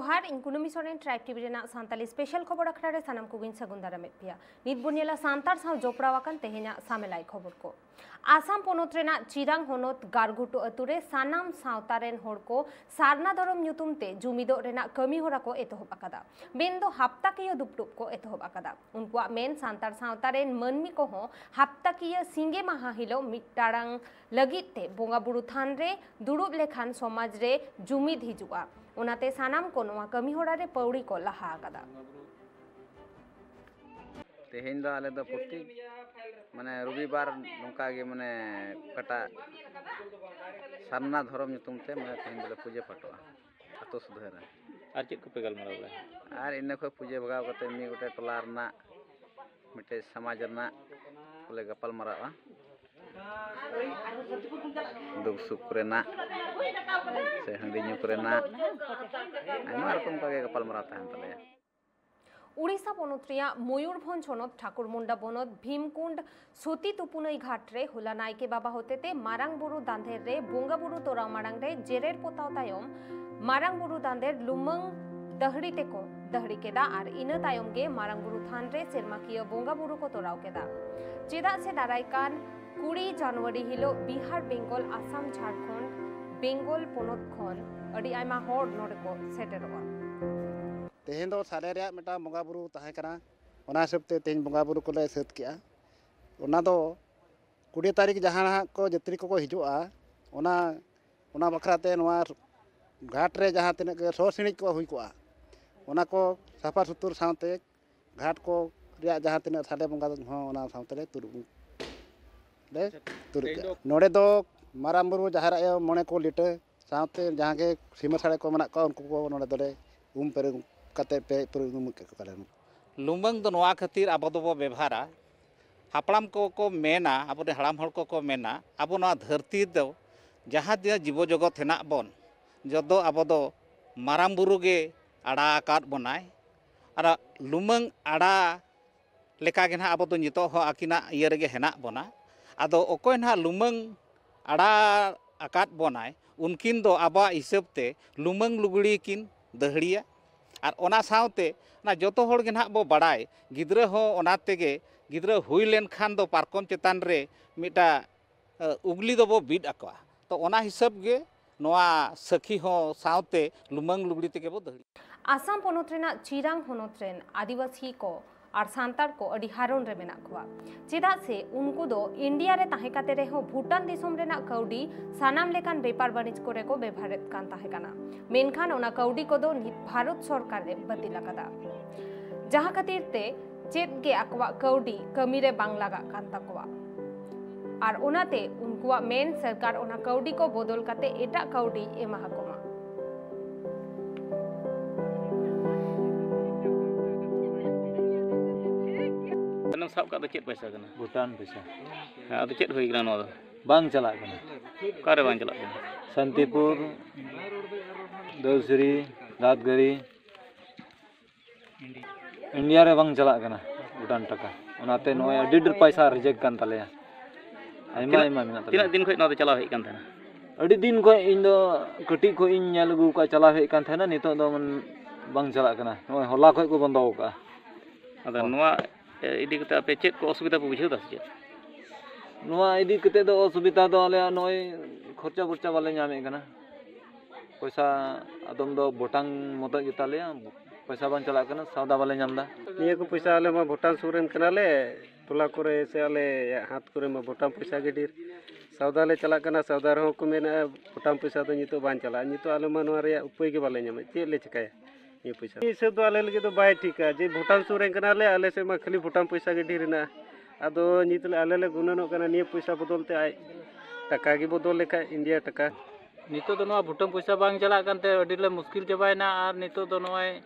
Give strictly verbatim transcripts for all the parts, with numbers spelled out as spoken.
ᱡᱚᱦᱟᱨ, ᱤᱧ ᱠᱩᱱᱟᱹᱢᱤ ᱥᱚᱨᱮᱱ, ᱴᱨᱟᱭᱤᱵᱽ ᱴᱤᱵᱷᱤ ᱨᱮᱱᱟᱜ ᱥᱟᱱᱛᱟᱞᱤ ᱥᱯᱮᱥᱟᱞ ᱠᱷᱚᱵᱚᱨ ᱟᱠᱷᱲᱟ ᱨᱮ ᱥᱟᱱᱟᱢ ᱠᱚᱜᱮᱧ ᱥᱟᱹᱜᱩᱱ ᱫᱟᱨᱟᱢᱮᱫ ᱯᱮᱭᱟ᱾ ᱱᱤᱛ ᱵᱚᱱ ᱧᱮᱞᱟ ᱥᱟᱱᱛᱟᱲ ᱥᱟᱶ ᱡᱚᱯᱲᱟᱣ ᱟᱠᱟᱱ ᱛᱮᱦᱮᱧᱟᱜ ᱥᱟᱢᱮᱞᱟᱭ ᱠᱷᱚᱵᱚᱨ ᱠᱚ᱾ ᱟᱥᱟᱢ ᱯᱚᱱᱚᱛ ᱨᱮᱱᱟᱜ ᱪᱤᱨᱟᱝ ᱦᱚᱱᱚᱛ ᱜᱟᱨᱜᱷᱩᱴᱩ ᱟᱹᱛᱩ ᱨᱮ ᱥᱟᱱᱟᱢ ᱥᱟᱶᱛᱟ ᱨᱮᱱ ᱦᱚᱲ ᱠᱚ ᱥᱟᱨᱱᱟ ᱫᱷᱚᱨᱚᱢ ᱧᱩᱛᱩᱢ ᱛᱮ ᱡᱩᱢᱤᱫᱚᱜ ᱨᱮᱱᱟᱜ ᱠᱟᱹᱢᱤ ᱦᱚᱨᱟ ᱠᱚ ᱮᱛᱚᱦᱚᱵ ᱟᱠᱟᱫᱟ᱾ ᱢᱮᱱᱫᱚ ᱦᱟᱯᱛᱟᱠᱤᱭᱟᱹ ᱫᱩᱯᱲᱩᱵ ᱠᱚ ᱮᱛᱚᱦᱚᱵ ᱟᱠᱟᱫᱟ᱾ ᱩᱱᱠᱩᱣᱟᱜ ᱢᱮᱱ, ᱥᱟᱱᱛᱟᱲ ᱥᱟᱶᱛᱟ ᱨᱮᱱ ᱢᱟᱹᱱᱢᱤ ᱠᱚᱦᱚᱸ ᱦᱟᱯᱛᱟᱠᱤᱭᱟᱹ ᱥᱤᱸᱜᱮ ᱢᱟᱦᱟ ᱦᱤᱞᱳᱜ ᱢᱤᱫ ᱴᱟᱲᱟᱝ ᱞᱟᱹᱜᱤᱫ ᱛᱮ ᱵᱚᱸᱜᱟ ᱵᱩᱨᱩ ᱛᱷᱟᱱ ᱨᱮ ᱫᱩᱲᱩᱵ ᱞᱮᱠᱷᱟᱱ ᱥᱚᱢᱟᱡᱽ ᱨᱮ ᱡᱩᱢᱤᱫ ᱦᱤᱡᱩᱜᱼᱟ᱾ ᱚᱱᱟᱛᱮ ᱥᱟᱱᱟᱢ ᱠᱚ ᱱᱚᱣᱟ ᱠᱟᱹᱢᱤ ᱦᱚᱨᱟ ᱨᱮ ᱯᱟᱹᱣᱲᱤ ᱠᱚ ᱞᱟᱦᱟ ᱟᱠᱟᱫᱟ᱾ ᱛᱮᱦᱮᱧ ᱫᱚ ᱟᱞᱮ ᱫᱚ ᱯᱨᱚᱛᱤ, ᱢᱟᱱᱮ, ᱨᱚᱵᱤᱵᱟᱨ ᱱᱚᱝᱠᱟ ᱜᱮ, ᱢᱟᱱᱮ, ᱚᱠᱟᱴᱟᱜ ᱥᱟᱨᱱᱟ ᱫᱷᱚᱨᱚᱢ ᱧᱩᱛᱩᱢ ᱛᱮ, ᱢᱟᱱᱮ, ᱛᱮᱦᱮᱧ ᱫᱚᱞᱮ ᱯᱩᱡᱟᱹ ᱯᱟᱴᱚᱜᱼᱟ ᱟᱛᱳ ᱥᱩᱫᱷᱟᱹ ᱨᱮ᱾ ᱟᱨ ᱪᱮᱫ ᱠᱚᱯᱮ ᱜᱟᱞᱢᱟᱨᱟᱣ ᱵᱟᱲᱟᱭᱟ? ᱟᱨ ᱤᱱᱟᱹ ᱠᱷᱚᱱ ᱯᱩᱡᱟᱹ ᱵᱷᱟᱜᱟᱣ ᱠᱟᱛᱮ ᱢᱤᱫ ᱜᱚᱴᱮᱡ ᱴᱚᱞᱟ ᱨᱮᱱᱟᱜ ᱢᱤᱫᱴᱮᱡ ᱥᱚᱢᱟᱡᱽ ᱨᱮᱱᱟᱜ ᱠᱚᱞᱮ ᱜᱟᱯᱟᱞ ᱢᱟᱨᱟᱣᱟ᱾ ᱫᱩᱠ ᱥᱩᱠ ᱠᱚᱨᱮᱱᱟᱜ ᱥᱮ ᱦᱟᱺᱰᱤ ᱧᱩ ᱠᱚᱨᱮᱱᱟᱜ ᱟᱭᱢᱟ ᱨᱚᱠᱚᱢ ᱚᱱᱠᱟ ᱜᱮ ᱜᱟᱯᱟᱞ ᱢᱟᱨᱟᱣ ᱛᱟᱦᱮᱱ ᱛᱟᱞᱮᱭᱟ᱾ ᱩᱲᱤᱥᱥᱟ ᱯᱚᱱᱚᱛ ᱨᱮᱭᱟᱜ ᱢᱚᱭᱩᱨᱵᱷᱚᱸᱡᱽ ᱦᱚᱱᱚᱛ ᱴᱷᱟᱠᱩᱨᱢᱩᱱᱰᱟ ᱵᱚᱱᱚᱛ ᱵᱷᱤᱢᱠᱩᱸᱰ ᱥᱚᱛᱤ ᱛᱩᱯᱩᱱᱟᱹᱭ ᱜᱷᱟᱴ ᱨᱮ ᱦᱚᱞᱟ ᱱᱟᱭᱠᱮ ᱵᱟᱵᱟ ᱦᱚᱛᱮᱛᱮ ᱢᱟᱨᱟᱝ ᱵᱩᱨᱩ ᱫᱟᱸᱫᱷᱮᱨ ᱨᱮ ᱵᱚᱸᱜᱟ ᱵᱩᱨᱩ ᱛᱚᱨᱟᱣ ᱢᱟᱲᱟᱝ ᱨᱮ ᱡᱮᱨᱮᱲ ᱯᱚᱛᱟᱣ ᱛᱟᱭᱚᱢ ᱢᱟᱨᱟᱝ ᱵᱩᱨᱩ ᱫᱟᱸᱫᱷᱮᱨ ᱞᱩᱢᱟᱹᱝ ᱫᱟᱹᱦᱲᱤ ᱛᱮᱠᱚ ᱫᱟᱹᱦᱲᱤ ᱠᱮᱫᱟ ᱟᱨ ᱤᱱᱟᱹ ᱛᱟᱭᱚᱢ ᱜᱮ ᱢᱟᱨᱟᱝ ᱵᱩᱨᱩ ᱛᱷᱟᱱ ᱨᱮ ᱥᱮᱨᱢᱟᱠᱤᱭᱟᱹ ᱵᱚᱸᱜᱟ ᱵᱩᱨᱩ ᱠᱚ ᱛᱚᱨᱟᱣ ᱠᱮᱫᱟ᱾ ᱪᱮᱫᱟᱜ ᱥᱮ ᱫᱟᱨᱟᱭ ᱠᱟᱱ ᱠᱩᱲᱤ ᱡᱟᱱᱩᱣᱟᱨᱤ ᱦᱤᱞᱳᱜ ᱵᱤᱦᱟᱨ, ᱵᱮᱝᱜᱚᱞ, ᱟᱥᱟᱢ, ᱡᱷᱟᱲᱠᱷᱚᱸᱰ, ᱵᱮᱝᱜᱚᱞ ᱯᱚᱱᱚᱛ ᱠᱷᱚᱱ ᱟᱹᱰᱤ ᱟᱭᱢᱟ ᱦᱚᱲ ᱱᱚᱰᱮ ᱠᱚ ᱥᱮᱴᱮᱨᱚᱜᱼᱟ᱾ ᱛᱮᱦᱮᱧ ᱫᱚ ᱥᱟᱞᱮ ᱨᱮᱭᱟᱜ ᱢᱤᱫᱴᱟᱝ ᱵᱚᱸᱜᱟ ᱵᱩᱨᱩ ᱛᱟᱦᱮᱸ ᱠᱟᱱᱟ, ᱚᱱᱟ ᱦᱤᱥᱟᱹᱵ ᱛᱮ ᱛᱮᱦᱮᱧ ᱵᱚᱸᱜᱟ ᱵᱩᱨᱩ ᱠᱚᱞᱮ ᱥᱟᱹᱛ ᱠᱮᱜᱼᱟ᱾ ᱚᱱᱟ ᱫᱚ ᱠᱩᱲᱤ ᱛᱟᱹᱨᱤᱠᱷ ᱡᱟᱦᱟᱸ ᱦᱟᱸᱜ ᱠᱚ ᱡᱟᱹᱛᱨᱤ ᱠᱚᱠᱚ ᱦᱤᱡᱩᱜᱼᱟ, ᱚᱱᱟ, ᱚᱱᱟ ᱵᱟᱠᱷᱨᱟ ᱛᱮ ᱱᱚᱣᱟ ᱜᱷᱟᱴ ᱨᱮ ᱡᱟᱦᱟᱸ ᱛᱤᱱᱟᱹᱜ ᱜᱮ ᱥᱚ ᱥᱤᱬᱤᱡ ᱠᱚ ᱦᱩᱭ ᱠᱚᱜᱼᱟ, ᱚᱱᱟ ᱠᱚ ᱥᱟᱯᱷᱟ ᱥᱩᱛᱩᱨ ᱥᱟᱶᱛᱮ ᱜᱷᱟᱴ ᱠᱚ ᱨᱮᱭᱟᱜ ᱡᱟᱦᱟᱸ ᱛᱤᱱᱟᱹᱜ ᱥᱟᱞᱮ ᱵᱚᱸᱜᱟ ᱦᱚᱸ ᱚᱱᱟ ᱥᱟᱶᱛᱮ ᱞᱮ ᱛᱩᱨᱩᱵ, ᱞᱮ ᱛᱩᱨᱩᱵ ᱠᱮᱜᱼᱟ᱾ ᱱᱚᱰᱮ ᱫᱚ ᱢᱟᱨᱟᱝ ᱵᱩᱨᱩ, ᱡᱟᱦᱮᱨ ᱟᱭᱳ, ᱢᱚᱬᱮ ᱠᱚ ᱞᱤᱴᱟᱹ ᱥᱟᱶᱛᱮ ᱡᱟᱦᱟᱸ ᱜᱮ ᱥᱤᱢᱟᱹ ᱥᱟᱲᱮ ᱠᱚ ᱢᱮᱱᱟᱜ ᱠᱚᱣᱟ, ᱩᱱᱠᱩ ᱠᱚ ᱱᱚᱰᱮ ᱫᱚᱞᱮ ᱩᱢ ᱯᱮᱨᱮᱡ ᱠᱟᱛᱮ ᱯᱮᱨᱮᱡ ᱯᱩᱨᱟᱹ ᱩᱢ ᱠᱮᱫ ᱠᱚᱣᱟᱞᱮ᱾ ᱞᱩᱢᱟᱹᱝ ᱫᱚ ᱱᱚᱣᱟ ᱠᱷᱟᱹᱛᱤᱨ ᱟᱵᱚ ᱫᱚᱵᱚ ᱵᱮᱵᱷᱟᱨᱟ, ᱦᱟᱯᱲᱟᱢ ᱠᱚᱠᱚ ᱢᱮᱱᱟ, ᱟᱵᱚᱨᱮᱱ ᱦᱟᱲᱟᱢ ᱦᱚᱲ ᱠᱚᱠᱚ ᱢᱮᱱᱟ, ᱟᱵᱚ ᱱᱚᱣᱟ ᱫᱷᱟᱹᱨᱛᱤ ᱫᱚ ᱡᱟᱦᱟᱸ ᱛᱤᱱᱟᱹᱜ ᱡᱤᱵᱚ ᱡᱚᱜᱚᱛ ᱦᱮᱱᱟᱜ ᱵᱚᱱ, ᱡᱚᱛᱚ ᱟᱵᱚ ᱫᱚ ᱢᱟᱨᱟᱝ ᱵᱩᱨᱩ ᱜᱮ ᱟᱲᱟ ᱟᱠᱟᱫ ᱵᱚᱱᱟᱭ᱾ ᱟᱨ ᱞᱩᱢᱟᱹᱝ ᱟᱲᱟ ᱞᱮᱠᱟ ᱜᱮ ᱱᱟᱦᱟᱜ ᱟᱵᱚ ᱫᱚ ᱱᱤᱛᱚᱜ ᱦᱚᱸ ᱟᱹᱠᱤᱱᱟᱜ ᱤᱭᱟᱹ ᱨᱮᱜᱮ ᱦᱮᱱᱟᱜ ᱵᱚᱱᱟ᱾ ᱟᱫᱚ ᱚᱠᱚᱭ ᱱᱟᱦᱟᱜ ᱞᱩᱢᱟᱹᱝ ᱟᱲᱟ ᱟᱠᱟᱫ ᱵᱚᱱᱟᱭ, ᱩᱱᱠᱤᱱ ᱫᱚ ᱟᱵᱚᱣᱟᱜ ᱦᱤᱥᱟᱹᱵ ᱛᱮ ᱞᱩᱢᱟᱹᱝ ᱞᱩᱜᱽᱲᱤ ᱠᱤᱱ ᱫᱟᱹᱦᱲᱤᱭᱟ᱾ ᱟᱨ ᱚᱱᱟ ᱥᱟᱶᱛᱮ ᱚᱱᱟ ᱡᱚᱛᱚ ᱦᱚᱲ ᱜᱮ ᱱᱟᱦᱟᱜ ᱵᱚ ᱵᱟᱲᱟᱭ, ᱜᱤᱫᱽᱨᱟᱹ ᱦᱚᱸ ᱚᱱᱟ ᱛᱮᱜᱮ, ᱜᱤᱫᱽᱨᱟᱹ ᱦᱩᱭ ᱞᱮᱱᱠᱷᱟᱱ ᱫᱚ ᱯᱟᱨᱠᱚᱢ ᱪᱮᱛᱟᱱ ᱨᱮ ᱢᱤᱫᱴᱟᱜ, ᱮ, ᱩᱜᱽᱞᱤ ᱫᱚᱵᱚ ᱵᱤᱫ ᱟᱠᱚᱣᱟ᱾ ᱛᱚ ᱚᱱᱟ ᱦᱤᱥᱟᱹᱵ ᱜᱮ ᱱᱚᱣᱟ ᱥᱟᱹᱠᱷᱤ ᱦᱚᱸ ᱥᱟᱶᱛᱮ ᱞᱩᱢᱟᱹᱝ ᱞᱩᱜᱽᱲᱤ ᱛᱮᱜᱮ ᱵᱚ ᱫᱟᱹᱦᱲᱤ᱾ ᱟᱥᱟᱢ ᱯᱚᱱᱚᱛ ᱨᱮᱱᱟᱜ ᱪᱤᱨᱟᱝ ᱦᱚᱱᱚᱛ ᱨᱮᱱ ᱟᱹᱫᱤᱵᱟᱹᱥᱤ ᱠᱚ ᱟᱨ ᱥᱟᱱᱛᱟᱲ ᱠᱚ ᱟᱹᱰᱤ ᱦᱟᱨᱚᱱ ᱨᱮ ᱢᱮᱱᱟᱜ ᱠᱚᱣᱟ᱾ ᱪᱮᱫᱟᱜ ᱥᱮ ᱩᱱᱠᱩ ᱫᱚ ᱤᱱᱰᱤᱭᱟ ᱨᱮ ᱛᱟᱦᱮᱸ ᱠᱟᱛᱮ ᱨᱮᱦᱚᱸ ᱵᱷᱩᱴᱟᱱ ᱫᱤᱥᱚᱢ ᱨᱮᱱᱟᱜ ᱠᱟᱹᱣᱰᱤ ᱥᱟᱱᱟᱢ ᱞᱮᱠᱟᱱ ᱵᱮᱯᱟᱨ ᱵᱟᱹᱱᱤᱡᱽ ᱠᱚᱨᱮ ᱠᱚ ᱵᱮᱵᱷᱟᱨᱮᱫ ᱠᱟᱱ ᱛᱟᱦᱮᱸ ᱠᱟᱱᱟ᱾ ᱢᱮᱱᱠᱷᱟᱱ ᱚᱱᱟ ᱠᱟᱹᱣᱰᱤ ᱠᱚᱫᱚ ᱱᱤᱛ ᱵᱷᱟᱨᱚᱛ ᱥᱚᱨᱠᱟᱨ ᱮ ᱵᱟᱹᱛᱤᱞ ᱟᱠᱟᱫᱟ, ᱡᱟᱦᱟᱸ ᱠᱷᱟᱹᱛᱤᱨ ᱛᱮ ᱪᱮᱫ ᱜᱮ ᱟᱠᱚᱣᱟᱜ ᱠᱟᱹᱣᱰᱤ ᱠᱟᱹᱢᱤ ᱨᱮ ᱵᱟᱝ ᱞᱟᱜᱟᱜ ᱠᱟᱱ ᱛᱟᱠᱚᱣᱟ᱾ ᱟᱨ ᱚᱱᱟᱛᱮ ᱩᱱᱠᱩᱣᱟᱜ ᱢᱮᱱ ᱥᱚᱨᱠᱟᱨ ᱚᱱᱟ ᱠᱟᱹᱣᱰᱤ ᱠᱚ ᱵᱚᱫᱚᱞ ᱠᱟᱛᱮ ᱮᱴᱟᱜ ᱠᱟᱹᱣᱰᱤ ᱮᱢᱟ ᱟᱠᱚ ᱢᱟ᱾ ᱚᱱᱮᱢ ᱥᱟᱵ ᱠᱟᱜ ᱫᱚ ᱪᱮᱫ ᱯᱚᱭᱥᱟ ᱠᱟᱱᱟ? ᱵᱷᱩᱴᱟᱱ ᱯᱚᱭᱥᱟ᱾ ᱦᱮᱸ, ᱟᱫᱚ ᱪᱮᱫ ᱦᱩᱭ ᱠᱟᱱᱟ ᱱᱚᱣᱟ ᱫᱚ? ᱵᱟᱝ ᱪᱟᱞᱟᱜ ᱠᱟᱱᱟ᱾ ᱚᱠᱟᱨᱮ ᱵᱟᱝ ᱪᱟᱞᱟᱜ ᱠᱟᱱᱟ? ᱥᱟᱱᱛᱤᱯᱩᱨ, ᱫᱚᱥᱨᱤ, ᱨᱟᱛᱜᱟᱲᱤ᱾ ᱤᱱᱰᱤᱭᱟ ᱨᱮ ᱵᱟᱝ ᱪᱟᱞᱟᱜ ᱠᱟᱱᱟ ᱵᱷᱩᱴᱟᱱ ᱴᱟᱠᱟ, ᱚᱱᱟᱛᱮ ᱱᱚᱜᱼᱚᱭ ᱟᱹᱰᱤ ᱰᱷᱮᱨ ᱯᱚᱭᱥᱟ ᱨᱤᱡᱮᱠᱴ ᱠᱟᱱ ᱛᱟᱞᱮᱭᱟ᱾ ᱟᱭᱢᱟ ᱛᱤᱱᱟᱹᱜ, ᱟᱭᱢᱟ ᱢᱮᱱᱟᱜ ᱛᱟᱞᱮᱭᱟ᱾ ᱛᱤᱱᱟᱹᱜ ᱫᱤᱱ ᱠᱷᱚᱱ ᱱᱚᱣᱟ ᱫᱚ ᱪᱟᱞᱟᱣ ᱦᱮᱡ ᱠᱟᱱ ᱛᱟᱦᱮᱱᱟ? ᱟᱹᱰᱤ ᱫᱤᱱ ᱠᱷᱚᱱ, ᱤᱧ ᱫᱚ ᱠᱟᱹᱴᱤᱡ ᱠᱷᱚᱱ ᱤᱧ ᱧᱮᱞ ᱟᱹᱜᱩ ᱠᱟᱜ, ᱪᱟᱞᱟᱣ ᱦᱮᱡ ᱠᱟᱱ ᱛᱟᱦᱮᱱᱟ᱾ ᱱᱤᱛᱚᱜ ᱫᱚ ᱢᱟᱱ-, ᱵᱟᱝ ᱪᱟᱞᱟᱜ ᱠᱟᱱᱟ, ᱱᱚᱜᱼᱚᱭ ᱦᱚᱞᱟ ᱠᱷᱚᱱ ᱠᱚ ᱵᱚᱱᱫᱚ ᱟᱠᱟᱫᱼᱟ᱾ ᱟᱫᱚ ᱦᱚᱸ᱾ ᱱᱚᱣᱟ, ᱮ, ᱤᱫᱤ ᱠᱟᱛᱮ ᱟᱯᱮ ᱪᱮᱫ ᱠᱚ ᱚᱥᱩᱵᱤᱫᱷᱟ ᱯᱮ ᱵᱩᱡᱷᱟᱹᱣ ᱮᱫᱟ ᱥᱮ ᱪᱮᱫ? ᱱᱚᱣᱟ ᱤᱫᱤ ᱠᱟᱛᱮ ᱫᱚ ᱚᱥᱩᱵᱤᱫᱷᱟ ᱫᱚ ᱟᱞᱮᱭᱟᱜ ᱱᱚᱜᱼᱚᱭ ᱠᱷᱚᱨᱪᱟ ᱵᱚᱨᱪᱟ ᱵᱟᱞᱮ ᱧᱟᱢᱮᱫ ᱠᱟᱱᱟ᱾ ᱯᱚᱭᱥᱟ ᱟᱫᱚᱢ ᱫᱚ ᱵᱷᱩᱴᱟᱱ ᱢᱚᱛᱚᱡ ᱜᱮᱛᱟᱞᱮᱭᱟ, ᱯᱚᱭᱥᱟ ᱵᱟᱝ ᱪᱟᱞᱟᱜ ᱠᱟᱱᱟ, ᱥᱟᱣᱫᱟ ᱵᱟᱞᱮ ᱧᱟᱢ ᱮᱫᱟ᱾ ᱱᱤᱭᱟᱹ ᱠᱚ ᱯᱚᱭᱥᱟ ᱟᱞᱮ ᱢᱟ ᱵᱷᱩᱴᱟᱱ ᱥᱩᱨ ᱨᱮᱱ ᱠᱟᱱᱟᱞᱮ, ᱴᱚᱞᱟ ᱠᱚᱨᱮ ᱥᱮ ᱟᱞᱮᱭᱟᱜ ᱦᱟᱛ ᱠᱚᱨᱮ ᱢᱟ ᱵᱷᱩᱴᱟᱱ ᱯᱚᱭᱥᱟ ᱜᱮ ᱰᱷᱮᱨ᱾ ᱥᱟᱣᱫᱟ ᱞᱮ ᱪᱟᱞᱟᱜ ᱠᱟᱱᱟ, ᱥᱟᱣᱫᱟ ᱨᱮᱦᱚᱸ ᱠᱚ ᱢᱮᱱᱮᱫᱼᱟ ᱵᱷᱩᱴᱟᱱ ᱯᱚᱭᱥᱟ ᱫᱚ ᱱᱤᱛᱚᱜ ᱵᱟᱝ ᱪᱟᱞᱟᱜᱼᱟ᱾ ᱱᱤᱛᱚᱜ ᱟᱞᱮ ᱢᱟ ᱱᱚᱣᱟ ᱨᱮᱭᱟᱜ ᱩᱯᱟᱹᱭ ᱜᱮ ᱵᱟᱞᱮ ᱧᱟᱢᱮᱫ, ᱪᱮᱫ ᱞᱮ ᱪᱤᱠᱟᱹᱭᱟ? ᱱᱤᱭᱟᱹ ᱯᱚᱭᱥᱟ ᱦᱤᱥᱟᱹᱵ ᱫᱚ ᱟᱞᱮ ᱞᱟᱹᱜᱤᱫ ᱫᱚ ᱵᱟᱭ ᱴᱷᱤᱠᱟ, ᱡᱮ ᱵᱷᱩᱴᱟᱱ ᱥᱩᱨ ᱨᱮᱱ ᱠᱟᱱᱟᱞᱮ, ᱟᱞᱮ ᱥᱮᱫ ᱢᱟ ᱠᱷᱟᱹᱞᱤ ᱵᱷᱩᱴᱟᱱ ᱯᱚᱭᱥᱟ ᱜᱮ ᱰᱷᱮᱨ ᱦᱮᱱᱟᱜᱼᱟ᱾ ᱟᱫᱚ ᱱᱤᱛ ᱞᱮ, ᱟᱞᱮ ᱞᱮ ᱜᱩᱱᱟᱹᱱᱚᱜ ᱠᱟᱱᱟ ᱱᱤᱭᱟᱹ ᱯᱚᱭᱥᱟ ᱵᱚᱫᱚᱞ ᱛᱮ ᱟᱡ ᱴᱟᱠᱟ ᱜᱮ ᱵᱚᱫᱚᱞ ᱞᱮᱠᱷᱟᱡ, ᱤᱱᱰᱤᱭᱟ ᱴᱟᱠᱟ᱾ ᱱᱤᱛᱚᱜ ᱫᱚ ᱱᱚᱣᱟ ᱵᱷᱩᱴᱟᱱ ᱯᱚᱭᱥᱟ ᱵᱟᱝ ᱪᱟᱞᱟᱜ ᱠᱟᱱᱛᱮ ᱟᱹᱰᱤ ᱞᱮ ᱢᱩᱥᱠᱤᱞ ᱪᱟᱵᱟᱭᱮᱱᱟ᱾ ᱟᱨ ᱱᱤᱛᱚᱜ ᱫᱚ ᱱᱚᱜᱼᱚᱭ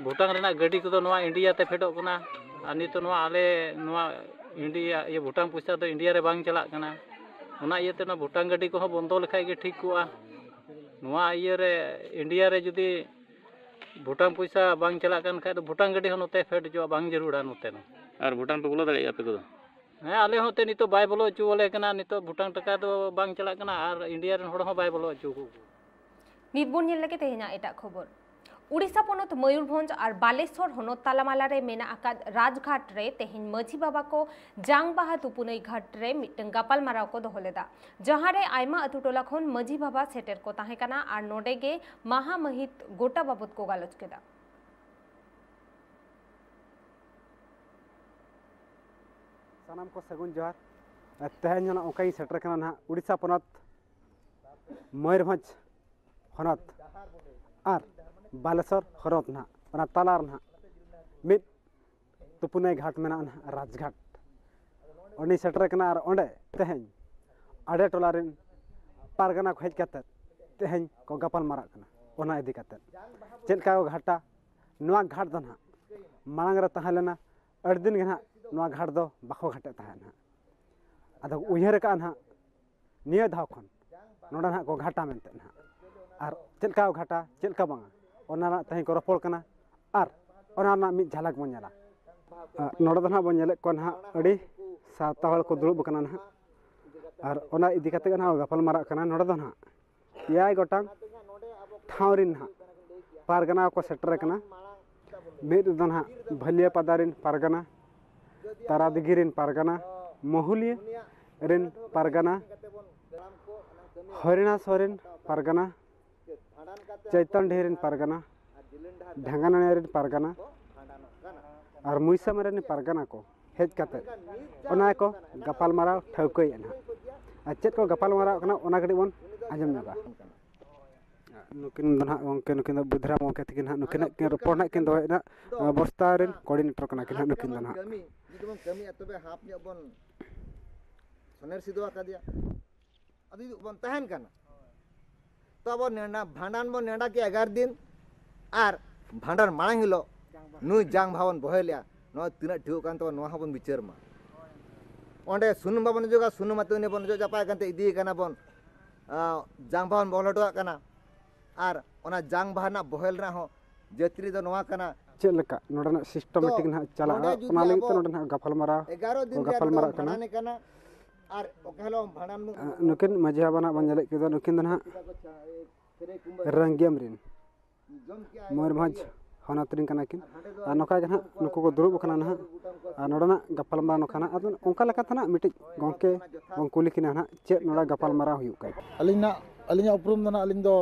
ᱵᱷᱩᱴᱟᱱ ᱨᱮᱱᱟᱜ ᱜᱟᱹᱰᱤ ᱠᱚᱫᱚ ᱱᱚᱣᱟ ᱤᱱᱰᱤᱭᱟ ᱛᱮ ᱯᱷᱮᱰᱚᱜ ᱠᱟᱱᱟ᱾ ᱟᱨ ᱱᱤᱛᱚᱜ ᱱᱚᱣᱟ ᱟᱞᱮ ᱱᱚᱣᱟ ᱤᱱᱰᱤᱭᱟ, ᱤᱭᱟᱹ, ᱵᱷᱩᱴᱟᱱ ᱯᱚᱭᱥᱟ ᱫᱚ ᱤᱱᱰᱤᱭᱟ ᱨᱮ ᱵᱟᱝ ᱪᱟᱞᱟᱜ ᱠᱟᱱᱟ᱾ ᱚᱱᱟ ᱤᱭᱟᱹᱛᱮ ᱚᱱᱟ ᱵᱷᱩᱴᱟᱱ ᱜᱟᱹᱰᱤ ᱠᱚᱦᱚᱸ ᱵᱚᱱᱫᱚ ᱞᱮᱠᱷᱟᱡ ᱜᱮ ᱴᱷᱤᱠ ᱠᱚᱜᱼᱟ᱾ ᱱᱚᱣᱟ ᱤᱭᱟᱹ ᱨᱮ, ᱤᱱᱰᱤᱭᱟ ᱨᱮ ᱡᱩᱫᱤ ᱵᱷᱩᱴᱟᱱ ᱯᱚᱭᱥᱟ ᱵᱟᱝ ᱪᱟᱞᱟᱜ ᱠᱟᱱ ᱠᱷᱟᱡ ᱫᱚ ᱵᱷᱩᱴᱟᱱ ᱜᱟᱹᱰᱤ ᱦᱚᱸ ᱱᱚᱛᱮ ᱯᱷᱮᱰ ᱦᱚᱪᱚᱣᱟᱜ ᱵᱟᱝ ᱡᱟᱹᱨᱩᱲᱟ ᱱᱚᱛᱮ ᱫᱚ᱾ ᱟᱨ ᱵᱷᱩᱴᱟᱱ ᱯᱮ ᱵᱚᱞᱚ ᱫᱟᱲᱮᱭᱟᱜᱼᱟ ᱟᱯᱮ ᱠᱚᱫᱚ? ᱦᱮᱸ, ᱟᱞᱮ ᱦᱚᱸ ᱛᱮ ᱱᱤᱛᱚᱜ ᱵᱟᱭ ᱵᱚᱞᱚ ᱦᱚᱪᱚ ᱟᱞᱮ ᱠᱟᱱᱟ, ᱱᱤᱛᱚᱜ ᱵᱷᱩᱴᱟᱱ ᱴᱟᱠᱟ ᱫᱚ ᱵᱟᱝ ᱪᱟᱞᱟᱜ ᱠᱟᱱᱟ ᱟᱨ ᱤᱱᱰᱤᱭᱟ ᱨᱮᱱ ᱦᱚᱲ ᱦᱚᱸ ᱵᱟᱭ ᱵᱚᱞᱚ ᱦᱚᱪᱚ ᱟᱠᱚ ᱠᱟᱱᱟ᱾ ᱱᱤᱛ ᱵᱚᱱ ᱧᱮᱞ ᱞᱮᱜᱮ ᱛᱮᱦᱮᱧᱟᱜ ᱮᱴᱟᱜ ᱠᱷᱚᱵᱚᱨ᱾ ᱩᱲᱤᱥᱥᱟ ᱯᱚᱱᱚᱛ ᱢᱚᱭᱩᱨᱵᱷᱚᱸᱡᱽ ᱟᱨ ᱵᱟᱞᱮᱥᱚᱨ ᱦᱚᱱᱚᱛ ᱛᱟᱞᱟᱢᱟᱞᱟ ᱨᱮ ᱢᱮᱱᱟᱜ ᱟᱠᱟᱫ ᱨᱟᱡᱽᱜᱷᱟᱴ ᱨᱮ ᱛᱮᱦᱮᱧ ᱢᱟᱹᱡᱷᱤ ᱵᱟᱵᱟ ᱠᱚ ᱡᱟᱝ ᱵᱟᱦᱟ ᱛᱩᱯᱩᱱᱟᱹᱭ ᱜᱷᱟᱴ ᱨᱮ ᱢᱤᱫᱴᱟᱝ ᱜᱟᱯᱟᱞᱢᱟᱨᱟᱣ ᱠᱚ ᱫᱚᱦᱚ ᱞᱮᱫᱟ, ᱡᱟᱦᱟᱸ ᱨᱮ ᱟᱭᱢᱟ ᱟᱹᱛᱩ ᱴᱚᱞᱟ ᱠᱷᱚᱱ ᱢᱟᱹᱡᱷᱤ ᱵᱟᱵᱟ ᱥᱮᱴᱮᱨ ᱠᱚ ᱛᱟᱦᱮᱸ ᱠᱟᱱᱟ ᱟᱨ ᱱᱚᱰᱮ ᱜᱮ ᱢᱟᱦᱟ ᱢᱟᱹᱦᱤᱛ ᱜᱚᱴᱟ ᱵᱟᱵᱚᱫ ᱠᱚ ᱜᱟᱞᱚᱪ ᱠᱮᱫᱟ᱾ ᱥᱟᱱᱟᱢ ᱠᱚ ᱥᱟᱹᱜᱩᱱ ᱡᱚᱦᱟᱨ᱾ ᱛᱮᱦᱮᱧ ᱦᱚᱸ ᱱᱚᱜᱼᱚ ᱱᱚᱝᱠᱟ ᱜᱤᱧ ᱥᱮᱴᱮᱨ ᱠᱟᱱᱟ ᱱᱟᱦᱟᱜ ᱩᱲᱤᱥᱥᱟ ᱯᱚᱱᱚᱛ ᱢᱚᱭᱩᱨᱵᱷᱚᱸᱡᱽ ᱦᱚᱱᱚᱛ ᱟᱨ ᱵᱟᱞᱮᱥᱚᱨ ᱦᱚᱱᱚᱛ ᱱᱟᱦᱟᱜ, ᱚᱱᱟ ᱛᱟᱞᱟ ᱨᱮ ᱱᱟᱦᱟᱜ ᱢᱤᱫ ᱛᱩᱯᱩᱱᱟᱹᱭ ᱜᱷᱟᱴ ᱢᱮᱱᱟᱜᱼᱟ ᱱᱟᱦᱟᱜ, ᱨᱟᱡᱽᱜᱷᱟᱴ᱾ ᱚᱸᱰᱮᱧ ᱥᱮᱴᱮᱨ ᱠᱟᱱᱟ ᱟᱨ ᱚᱸᱰᱮ ᱛᱮᱦᱮᱧ ᱟᱰᱮ ᱴᱚᱞᱟ ᱨᱮᱱ ᱯᱟᱨᱜᱟᱱᱟ ᱠᱚ ᱦᱮᱡ ᱠᱟᱛᱮᱫ ᱛᱮᱦᱮᱧ ᱠᱚ ᱜᱟᱯᱟᱞ ᱢᱟᱨᱟᱜ ᱠᱟᱱᱟ ᱚᱱᱟ ᱤᱫᱤ ᱠᱟᱛᱮᱫ᱾ ᱪᱮᱫ ᱞᱮᱠᱟ ᱠᱚ ᱜᱷᱟᱴᱟ? ᱱᱚᱣᱟ ᱜᱷᱟᱴ ᱫᱚ ᱱᱟᱦᱟᱜ ᱢᱟᱲᱟᱝ ᱨᱮ ᱛᱟᱦᱮᱸ ᱞᱮᱱᱟ, ᱟᱹᱰᱤ ᱫᱤᱱ ᱜᱮ ᱱᱟᱦᱟᱜ ᱱᱚᱣᱟ ᱜᱷᱟᱴ ᱫᱚ ᱵᱟᱠᱚ ᱜᱷᱟᱴᱮᱫ ᱛᱟᱦᱮᱸᱫ ᱱᱟᱦᱟᱜ᱾ ᱟᱫᱚ ᱩᱭᱦᱟᱹᱨ ᱟᱠᱟᱫᱼᱟ ᱱᱟᱦᱟᱜ ᱱᱤᱭᱟᱹ ᱫᱷᱟᱣ ᱠᱷᱚᱱ ᱱᱚᱰᱮ ᱱᱟᱦᱟᱜ ᱠᱚ ᱜᱷᱟᱴᱟ ᱢᱮᱱᱛᱮ ᱱᱟᱦᱟᱜ᱾ ᱟᱨ ᱪᱮᱫ ᱞᱮᱠᱟ ᱠᱚ ᱜᱷᱟᱴᱟ, ᱪᱮᱫ ᱞᱮᱠᱟ ᱵᱟᱝᱟ, ᱚᱱᱟ ᱨᱮᱱᱟᱜ ᱛᱮᱦᱮᱧ ᱠᱚ ᱨᱚᱯᱚᱲ ᱠᱟᱱᱟ᱾ ᱟᱨ ᱚᱱᱟ ᱨᱮᱱᱟᱜ ᱢᱤᱫ ᱡᱷᱟᱞᱟᱠ ᱵᱚᱱ ᱧᱮᱞᱟ᱾ ᱟᱨ ᱱᱚᱰᱮ ᱫᱚ ᱱᱟᱦᱟᱜ ᱵᱚᱱ ᱧᱮᱞᱮᱫ ᱠᱚᱣᱟ ᱱᱟᱦᱟᱜ ᱟᱹᱰᱤ ᱥᱟᱶᱛᱟ ᱦᱚᱲ ᱠᱚ ᱫᱩᱲᱩᱵ ᱟᱠᱟᱱᱟ ᱱᱟᱦᱟᱜ᱾ ᱟᱨ ᱚᱱᱟ ᱤᱫᱤ ᱠᱟᱛᱮ ᱜᱮ ᱱᱟᱦᱟᱜ ᱜᱟᱯᱟᱞ ᱢᱟᱨᱟᱜ ᱠᱟᱱᱟ᱾ ᱱᱚᱰᱮ ᱫᱚ ᱱᱟᱦᱟᱜ ᱮᱭᱟᱭ ᱜᱚᱴᱟᱝ ᱴᱷᱟᱶ ᱨᱮᱱ ᱱᱟᱦᱟᱜ ᱯᱟᱨᱜᱟᱱᱟ ᱠᱚ ᱥᱮᱴᱮᱨ ᱟᱠᱟᱱᱟ᱾ ᱢᱤᱫ ᱨᱮᱫᱚ ᱱᱟᱦᱟᱜ ᱵᱷᱟᱹᱞᱤᱭᱟᱹᱯᱟᱫᱟ ᱨᱮᱱ ᱯᱟᱨᱜᱟᱱᱟ, ᱛᱟᱨᱟᱫᱤᱜᱷᱤ ᱨᱮᱱ ᱯᱟᱨᱜᱟᱱᱟ, ᱢᱚᱦᱩᱞᱤᱭᱟᱹ ᱨᱮᱱ ᱯᱟᱨᱜᱟᱱᱟ, ᱦᱚᱨᱤᱬᱟᱥᱚᱨ ᱨᱮᱱ ᱯᱟᱨᱜᱟᱱᱟ, ᱪᱳᱭᱛᱚᱱᱰᱤᱦᱤ ᱨᱮᱱ ᱯᱟᱨᱜᱟᱱᱟ, ᱰᱷᱟᱝᱜᱟᱱᱟᱱᱤ ᱨᱮᱱ ᱯᱟᱨᱜᱟᱱᱟ ᱟᱨ ᱢᱩᱭᱥᱟᱢ ᱨᱮᱱ ᱯᱟᱨᱜᱟᱱᱟ ᱠᱚ ᱦᱮᱡ ᱠᱟᱛᱮ ᱚᱱᱟ ᱜᱮᱠᱚ ᱜᱟᱯᱟᱞᱢᱟᱨᱟᱣ ᱴᱷᱟᱹᱣᱠᱟᱹᱭᱮᱫᱼᱟ ᱱᱟᱦᱟᱜ᱾ ᱟᱨ ᱪᱮᱫ ᱠᱚ ᱜᱟᱯᱟᱞᱢᱟᱨᱟᱣ ᱠᱟᱱᱟ, ᱚᱱᱟ ᱠᱟᱹᱴᱤᱡ ᱵᱚᱱ ᱟᱸᱡᱚᱢ ᱧᱚᱜᱟ᱾ ᱱᱩᱠᱤᱱ ᱫᱚ ᱱᱟᱦᱟᱜ ᱜᱚᱢᱠᱮ, ᱱᱩᱠᱤᱱ ᱫᱚ ᱵᱩᱫᱷᱨᱟᱢ ᱜᱚᱢᱠᱮ ᱛᱟᱹᱠᱤᱱ ᱱᱟᱦᱟᱜ, ᱱᱩᱠᱤᱱᱟᱜ ᱠᱤᱱ ᱨᱚᱯᱚᱲ ᱱᱟᱦᱟᱜ ᱠᱤᱱ ᱫᱚᱦᱚᱭᱮᱫ ᱱᱟᱦᱟᱜ, ᱵᱚᱥᱛᱟ ᱨᱮᱱ ᱠᱳᱚᱨᱰᱤᱱᱮᱴᱚᱨ ᱠᱟᱱᱟ ᱠᱤᱱ ᱱᱟᱦᱟᱜ ᱱᱩᱠᱤᱱ ᱫᱚ ᱱᱟᱦᱟᱜ᱾ ᱠᱟᱹᱢᱤ, ᱡᱩᱫᱤ ᱵᱚᱱ ᱠᱟᱹᱢᱤᱭᱟ, ᱛᱚᱵᱮ ᱦᱟᱯ ᱧᱚᱜ ᱵᱚᱱ ᱥᱚᱱᱮᱨ ᱥᱤᱫᱷᱟᱹ ᱟᱠᱟᱫᱮᱭᱟ᱾ ᱟᱫᱚ ᱡᱩᱫᱤ ᱵᱚᱱ ᱛᱟᱦᱮᱱ ᱠᱟᱱᱟ, ᱛᱚ ᱟᱵᱚ ᱱᱮᱰᱟ, ᱵᱷᱟᱸᱰᱟᱱ ᱵᱚᱱ ᱱᱮᱰᱟ ᱠᱮᱜᱼᱟ ᱮᱜᱟᱨᱚ ᱫᱤᱱ, ᱟᱨ ᱵᱷᱟᱸᱰᱟᱱ ᱢᱟᱲᱟᱝ ᱦᱤᱞᱳᱜ ᱱᱩᱭ ᱡᱟᱝ ᱵᱟᱦᱟ ᱵᱚᱱ ᱵᱚᱦᱮᱞᱮᱜᱼᱟ, ᱱᱚᱣᱟ ᱛᱤᱱᱟᱹᱜ ᱴᱷᱤᱠᱚᱜ ᱠᱟᱱ ᱛᱟᱵᱚᱱᱟ, ᱱᱚᱣᱟ ᱦᱚᱸᱵᱚᱱ ᱵᱤᱪᱟᱹᱨ ᱢᱟ᱾ ᱚᱸᱰᱮ ᱥᱩᱱᱩᱢ ᱵᱟᱵᱚᱱ ᱚᱡᱚᱜᱟ, ᱥᱩᱱᱩᱢ ᱟᱛᱮ ᱩᱱᱤ ᱵᱚᱱ ᱚᱡᱚᱜ ᱪᱟᱯᱟᱭ ᱠᱟᱱᱛᱮ ᱤᱫᱤᱭᱮ ᱠᱟᱱᱟ ᱵᱚᱱ, ᱟᱸ, ᱡᱟᱝ ᱵᱟᱦᱟ ᱵᱚᱱ ᱵᱚᱦᱮᱞ ᱦᱚᱴᱚ ᱠᱟᱜ ᱠᱟᱱᱟ᱾ ᱟᱨ ᱚᱱᱟ ᱡᱟᱝ ᱵᱟᱦᱟ ᱨᱮᱱᱟᱜ ᱵᱚᱦᱮᱞ ᱨᱮᱱᱟᱜ ᱦᱚᱸ ᱡᱟᱹᱛᱨᱤ ᱫᱚ ᱱᱚᱣᱟ ᱠᱟᱱᱟ᱾ ᱪᱮᱫ ᱞᱮᱠᱟ ᱱᱚᱰᱮᱱᱟᱜ ᱥᱤᱥᱴᱮᱢᱮᱴᱤᱠ ᱛᱚ, ᱱᱟᱦᱟᱜ ᱪᱟᱞᱟᱜᱼᱟ, ᱱᱚᱰᱮ ᱡᱩᱫᱤ ᱚᱱᱟ ᱞᱟᱹᱜᱤᱫ ᱛᱮ ᱟᱵᱚ ᱱᱚᱰᱮ ᱱᱟᱦᱟᱜ ᱜᱟᱯᱟᱞᱢᱟᱨᱟᱣ ᱮᱜᱟᱨᱚ ᱫᱤᱱ ᱠᱚ ᱨᱮᱭᱟᱜ ᱜᱟᱯᱟᱞᱢᱟᱨᱟᱜ ᱱᱚᱰᱮ ᱠᱟᱱᱟ᱾ ᱵᱷᱟᱸᱰᱟᱱ ᱠᱟᱱᱟ, ᱟᱨ ᱚᱠᱟ ᱦᱤᱞᱳᱜ ᱵᱷᱟᱸᱰᱟᱱ ᱵᱚᱱ ᱟᱸ, ᱱᱩᱠᱤᱱ ᱢᱟᱹᱡᱷᱤ ᱵᱟᱵᱟ ᱱᱟᱦᱟᱜ ᱵᱚᱱ ᱧᱮᱞᱮᱫ ᱠᱤᱱᱟ, ᱱᱩᱠᱤᱱ ᱫᱚ ᱱᱟᱦᱟᱜ ᱨᱟᱝᱜᱮᱢ ᱨᱮᱱ ᱢᱚᱭᱩᱨᱵᱷᱚᱸᱡᱽ ᱦᱚᱱᱚᱛ ᱨᱮᱱ ᱠᱟᱱᱟ ᱠᱤᱱ᱾ ᱟᱨ ᱱᱚᱝᱠᱟ ᱜᱮ ᱱᱟᱦᱟᱜ ᱱᱩᱠᱩ ᱠᱚ ᱫᱩᱲᱩᱵ ᱟᱠᱟᱱᱟ ᱱᱟᱦᱟᱜ, ᱟᱨ ᱱᱚᱰᱮᱱᱟᱜ ᱜᱟᱯᱟᱞᱢᱟᱨᱟᱣ ᱱᱚᱝᱠᱟ ᱱᱟᱦᱟᱜ᱾ ᱟᱫᱚ ᱚᱱᱠᱟ ᱞᱮᱠᱟᱛᱮ ᱱᱟᱦᱟᱜ ᱢᱤᱫᱴᱤᱡ ᱜᱚᱢᱠᱮ ᱵᱚᱱ ᱠᱩᱞᱤ ᱠᱤᱱᱟ ᱱᱟᱦᱟᱜ, ᱪᱮᱫ ᱱᱚᱰᱮ ᱜᱟᱯᱟᱞᱢᱟᱨᱟᱣ ᱦᱩᱭᱩᱜ ᱠᱟᱱᱟ? ᱟᱹᱞᱤᱧᱟᱜ, ᱟᱹᱞᱤᱧᱟᱜ ᱩᱯᱨᱩᱢ ᱫᱚ ᱱᱟᱦᱟᱜ, ᱟᱹᱞᱤᱧ ᱫᱚ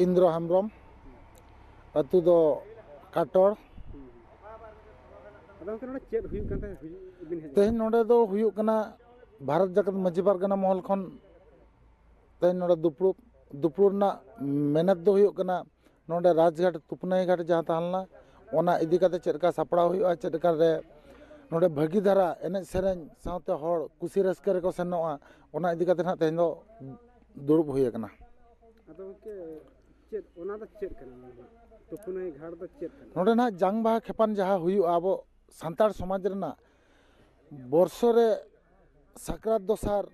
ᱤᱱᱫᱨᱚ ᱦᱮᱢᱵᱨᱚᱢ, ᱟᱹᱛᱩ ᱫᱚ ᱠᱟᱴᱚᱲ᱾ ᱟᱫᱚ ᱜᱚᱢᱠᱮ, ᱱᱚᱰᱮ ᱪᱮᱫ ᱦᱩᱭᱩᱜ ᱠᱟᱱ ᱛᱟᱦᱮᱸᱫ, ᱦᱩᱭᱩᱜ ᱵᱤᱱ ᱦᱮᱡ ᱛᱮᱦᱮᱧ ᱱᱚᱰᱮ ᱫᱚ ᱦᱩᱭᱩᱜ ᱠᱟᱱᱟ, ᱵᱷᱟᱨᱚᱛ ᱡᱟᱠᱟᱛ ᱢᱟᱹᱡᱷᱤ ᱯᱟᱨᱜᱟᱱᱟ ᱢᱚᱦᱚᱞ ᱠᱷᱚᱱ ᱛᱮᱦᱮᱧ ᱱᱚᱰᱮ ᱫᱩᱯᱲᱩᱵ, ᱫᱩᱯᱲᱩᱵ ᱨᱮᱱᱟᱜ ᱢᱮᱱᱮᱛ ᱫᱚ ᱦᱩᱭᱩᱜ ᱠᱟᱱᱟ, ᱱᱚᱰᱮ ᱨᱟᱡᱽᱜᱷᱟᱴ, ᱛᱩᱯᱱᱟᱹᱭ ᱜᱷᱟᱴ ᱡᱟᱦᱟᱸ ᱛᱟᱦᱮᱸ ᱞᱮᱱᱟ, ᱚᱱᱟ ᱤᱫᱤ ᱠᱟᱛᱮ ᱪᱮᱫ ᱞᱮᱠᱟ ᱥᱟᱯᱲᱟᱣ ᱦᱩᱭᱩᱜᱼᱟ, ᱪᱮᱫ ᱞᱮᱠᱟ ᱨᱮ ᱱᱚᱰᱮ ᱵᱷᱟᱹᱜᱤ ᱫᱷᱟᱨᱟ ᱮᱱᱮᱡ ᱥᱮᱨᱮᱧ ᱥᱟᱶᱛᱮ ᱦᱚᱲ ᱠᱩᱥᱤ ᱨᱟᱹᱥᱠᱟᱹ ᱨᱮᱠᱚ ᱥᱮᱱᱚᱜᱼᱟ, ᱚᱱᱟ ᱤᱫᱤ ᱠᱟᱛᱮ ᱱᱟᱦᱟᱜ ᱛᱮᱦᱮᱧ ᱫᱚ ᱫᱩᱲᱩᱵ ᱦᱩᱭ ᱟᱠᱟᱱᱟ᱾ ᱟᱫᱚ ᱜᱚᱢᱠᱮ, ᱪᱮᱫ ᱚᱱᱟ ᱫᱚ ᱪᱮᱫ ᱠᱟᱱᱟ? ᱚᱱᱟ ᱫᱚ ᱛᱩᱯᱩᱱᱟᱹᱭ ᱜᱷᱟᱴ ᱫᱚ ᱪᱮᱫ ᱠᱟᱱᱟ? ᱱᱚᱰᱮ ᱱᱟᱦᱟᱜ ᱡᱟᱝ ᱵᱟᱦᱟ ᱠᱷᱮᱯᱟᱱ ᱡᱟᱦᱟᱸ ᱦᱩᱭᱩᱜᱼᱟ ᱟᱵᱚ ᱥᱟᱱᱛᱟᱲ ᱥᱚᱢᱟᱡᱽ ᱨᱮᱱᱟᱜ, ᱵᱚᱨᱥᱚ ᱨᱮ ᱥᱟᱠᱨᱟᱛ ᱫᱚᱥᱟᱨ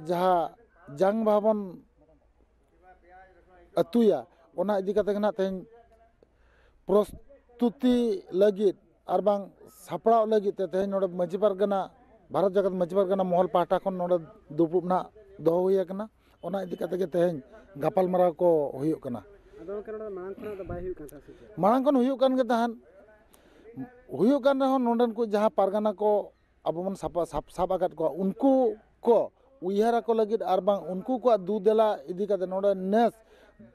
ᱡᱟᱦᱟᱸ ᱡᱟᱝ ᱵᱟᱦᱟ ᱵᱚᱱ ᱟᱹᱛᱩᱭᱟ, ᱚᱱᱟ ᱤᱫᱤ ᱠᱟᱛᱮ ᱜᱮ ᱱᱟᱦᱟᱜ ᱛᱮᱦᱮᱧ ᱯᱨᱚᱥᱛᱩᱛᱤ ᱞᱟᱹᱜᱤᱫ ᱟᱨ ᱵᱟᱝ ᱥᱟᱯᱲᱟᱣ ᱞᱟᱹᱜᱤᱫ ᱛᱮ ᱛᱮᱦᱮᱧ ᱱᱚᱰᱮ ᱢᱟᱹᱡᱷᱤ ᱯᱟᱨᱜᱟᱱᱟ, ᱵᱷᱟᱨᱚᱛ ᱡᱟᱠᱟᱛ ᱢᱟᱹᱡᱷᱤ ᱯᱟᱨᱜᱟᱱᱟ ᱢᱚᱦᱚᱞ ᱯᱟᱦᱴᱟ ᱠᱷᱚᱱ ᱱᱚᱰᱮ ᱫᱩᱯᱲᱩᱵ ᱱᱟᱦᱟᱜ ᱫᱚᱦᱚ ᱦᱩᱭ ᱟᱠᱟᱱᱟ᱾ ᱚᱱᱟ ᱤᱫᱤ ᱠᱟᱛᱮ ᱜᱮ ᱛᱮᱦᱮᱧ ᱜᱟᱯᱟᱞᱢᱟᱨᱟᱣ ᱠᱚ ᱦᱩᱭᱩᱜ ᱠᱟᱱᱟ᱾ ᱟᱫᱚ ᱜᱚᱢᱠᱮ, ᱱᱚᱰᱮ ᱢᱟᱲᱟᱝ ᱠᱷᱚᱱᱟᱜ ᱫᱚ ᱵᱟᱭ ᱦᱩᱭᱩᱜ ᱠᱟᱱ ᱛᱟᱦᱮᱸᱫ ᱥᱮ ᱪᱮᱫ? ᱢᱟᱲᱟᱝ ᱠᱷᱚᱱ ᱦᱩᱭᱩᱜ ᱠᱟᱱ ᱜᱮ ᱛᱟᱦᱮᱸᱫ, ᱦᱩᱭᱩᱜ ᱠᱟᱱ ᱨᱮᱦᱚᱸ ᱱᱚᱰᱮᱱ ᱠᱚ ᱡᱟᱦᱟᱸ ᱯᱟᱨᱜᱟᱱᱟ ᱠᱚ ᱟᱵᱚ ᱵᱚᱱ ᱥᱟᱯᱟ-, ᱥᱟᱵ, ᱥᱟᱵ ᱟᱠᱟᱫ ᱠᱚᱣᱟ, ᱩᱱᱠᱩ ᱠᱚ ᱩᱭᱦᱟᱹᱨ ᱟᱠᱚ ᱞᱟᱹᱜᱤᱫ ᱟᱨ ᱵᱟᱝ ᱩᱱᱠᱩ ᱠᱚᱣᱟᱜ ᱫᱩ ᱫᱮᱞᱟ ᱤᱫᱤ ᱠᱟᱛᱮ ᱱᱚᱰᱮ ᱱᱮᱥ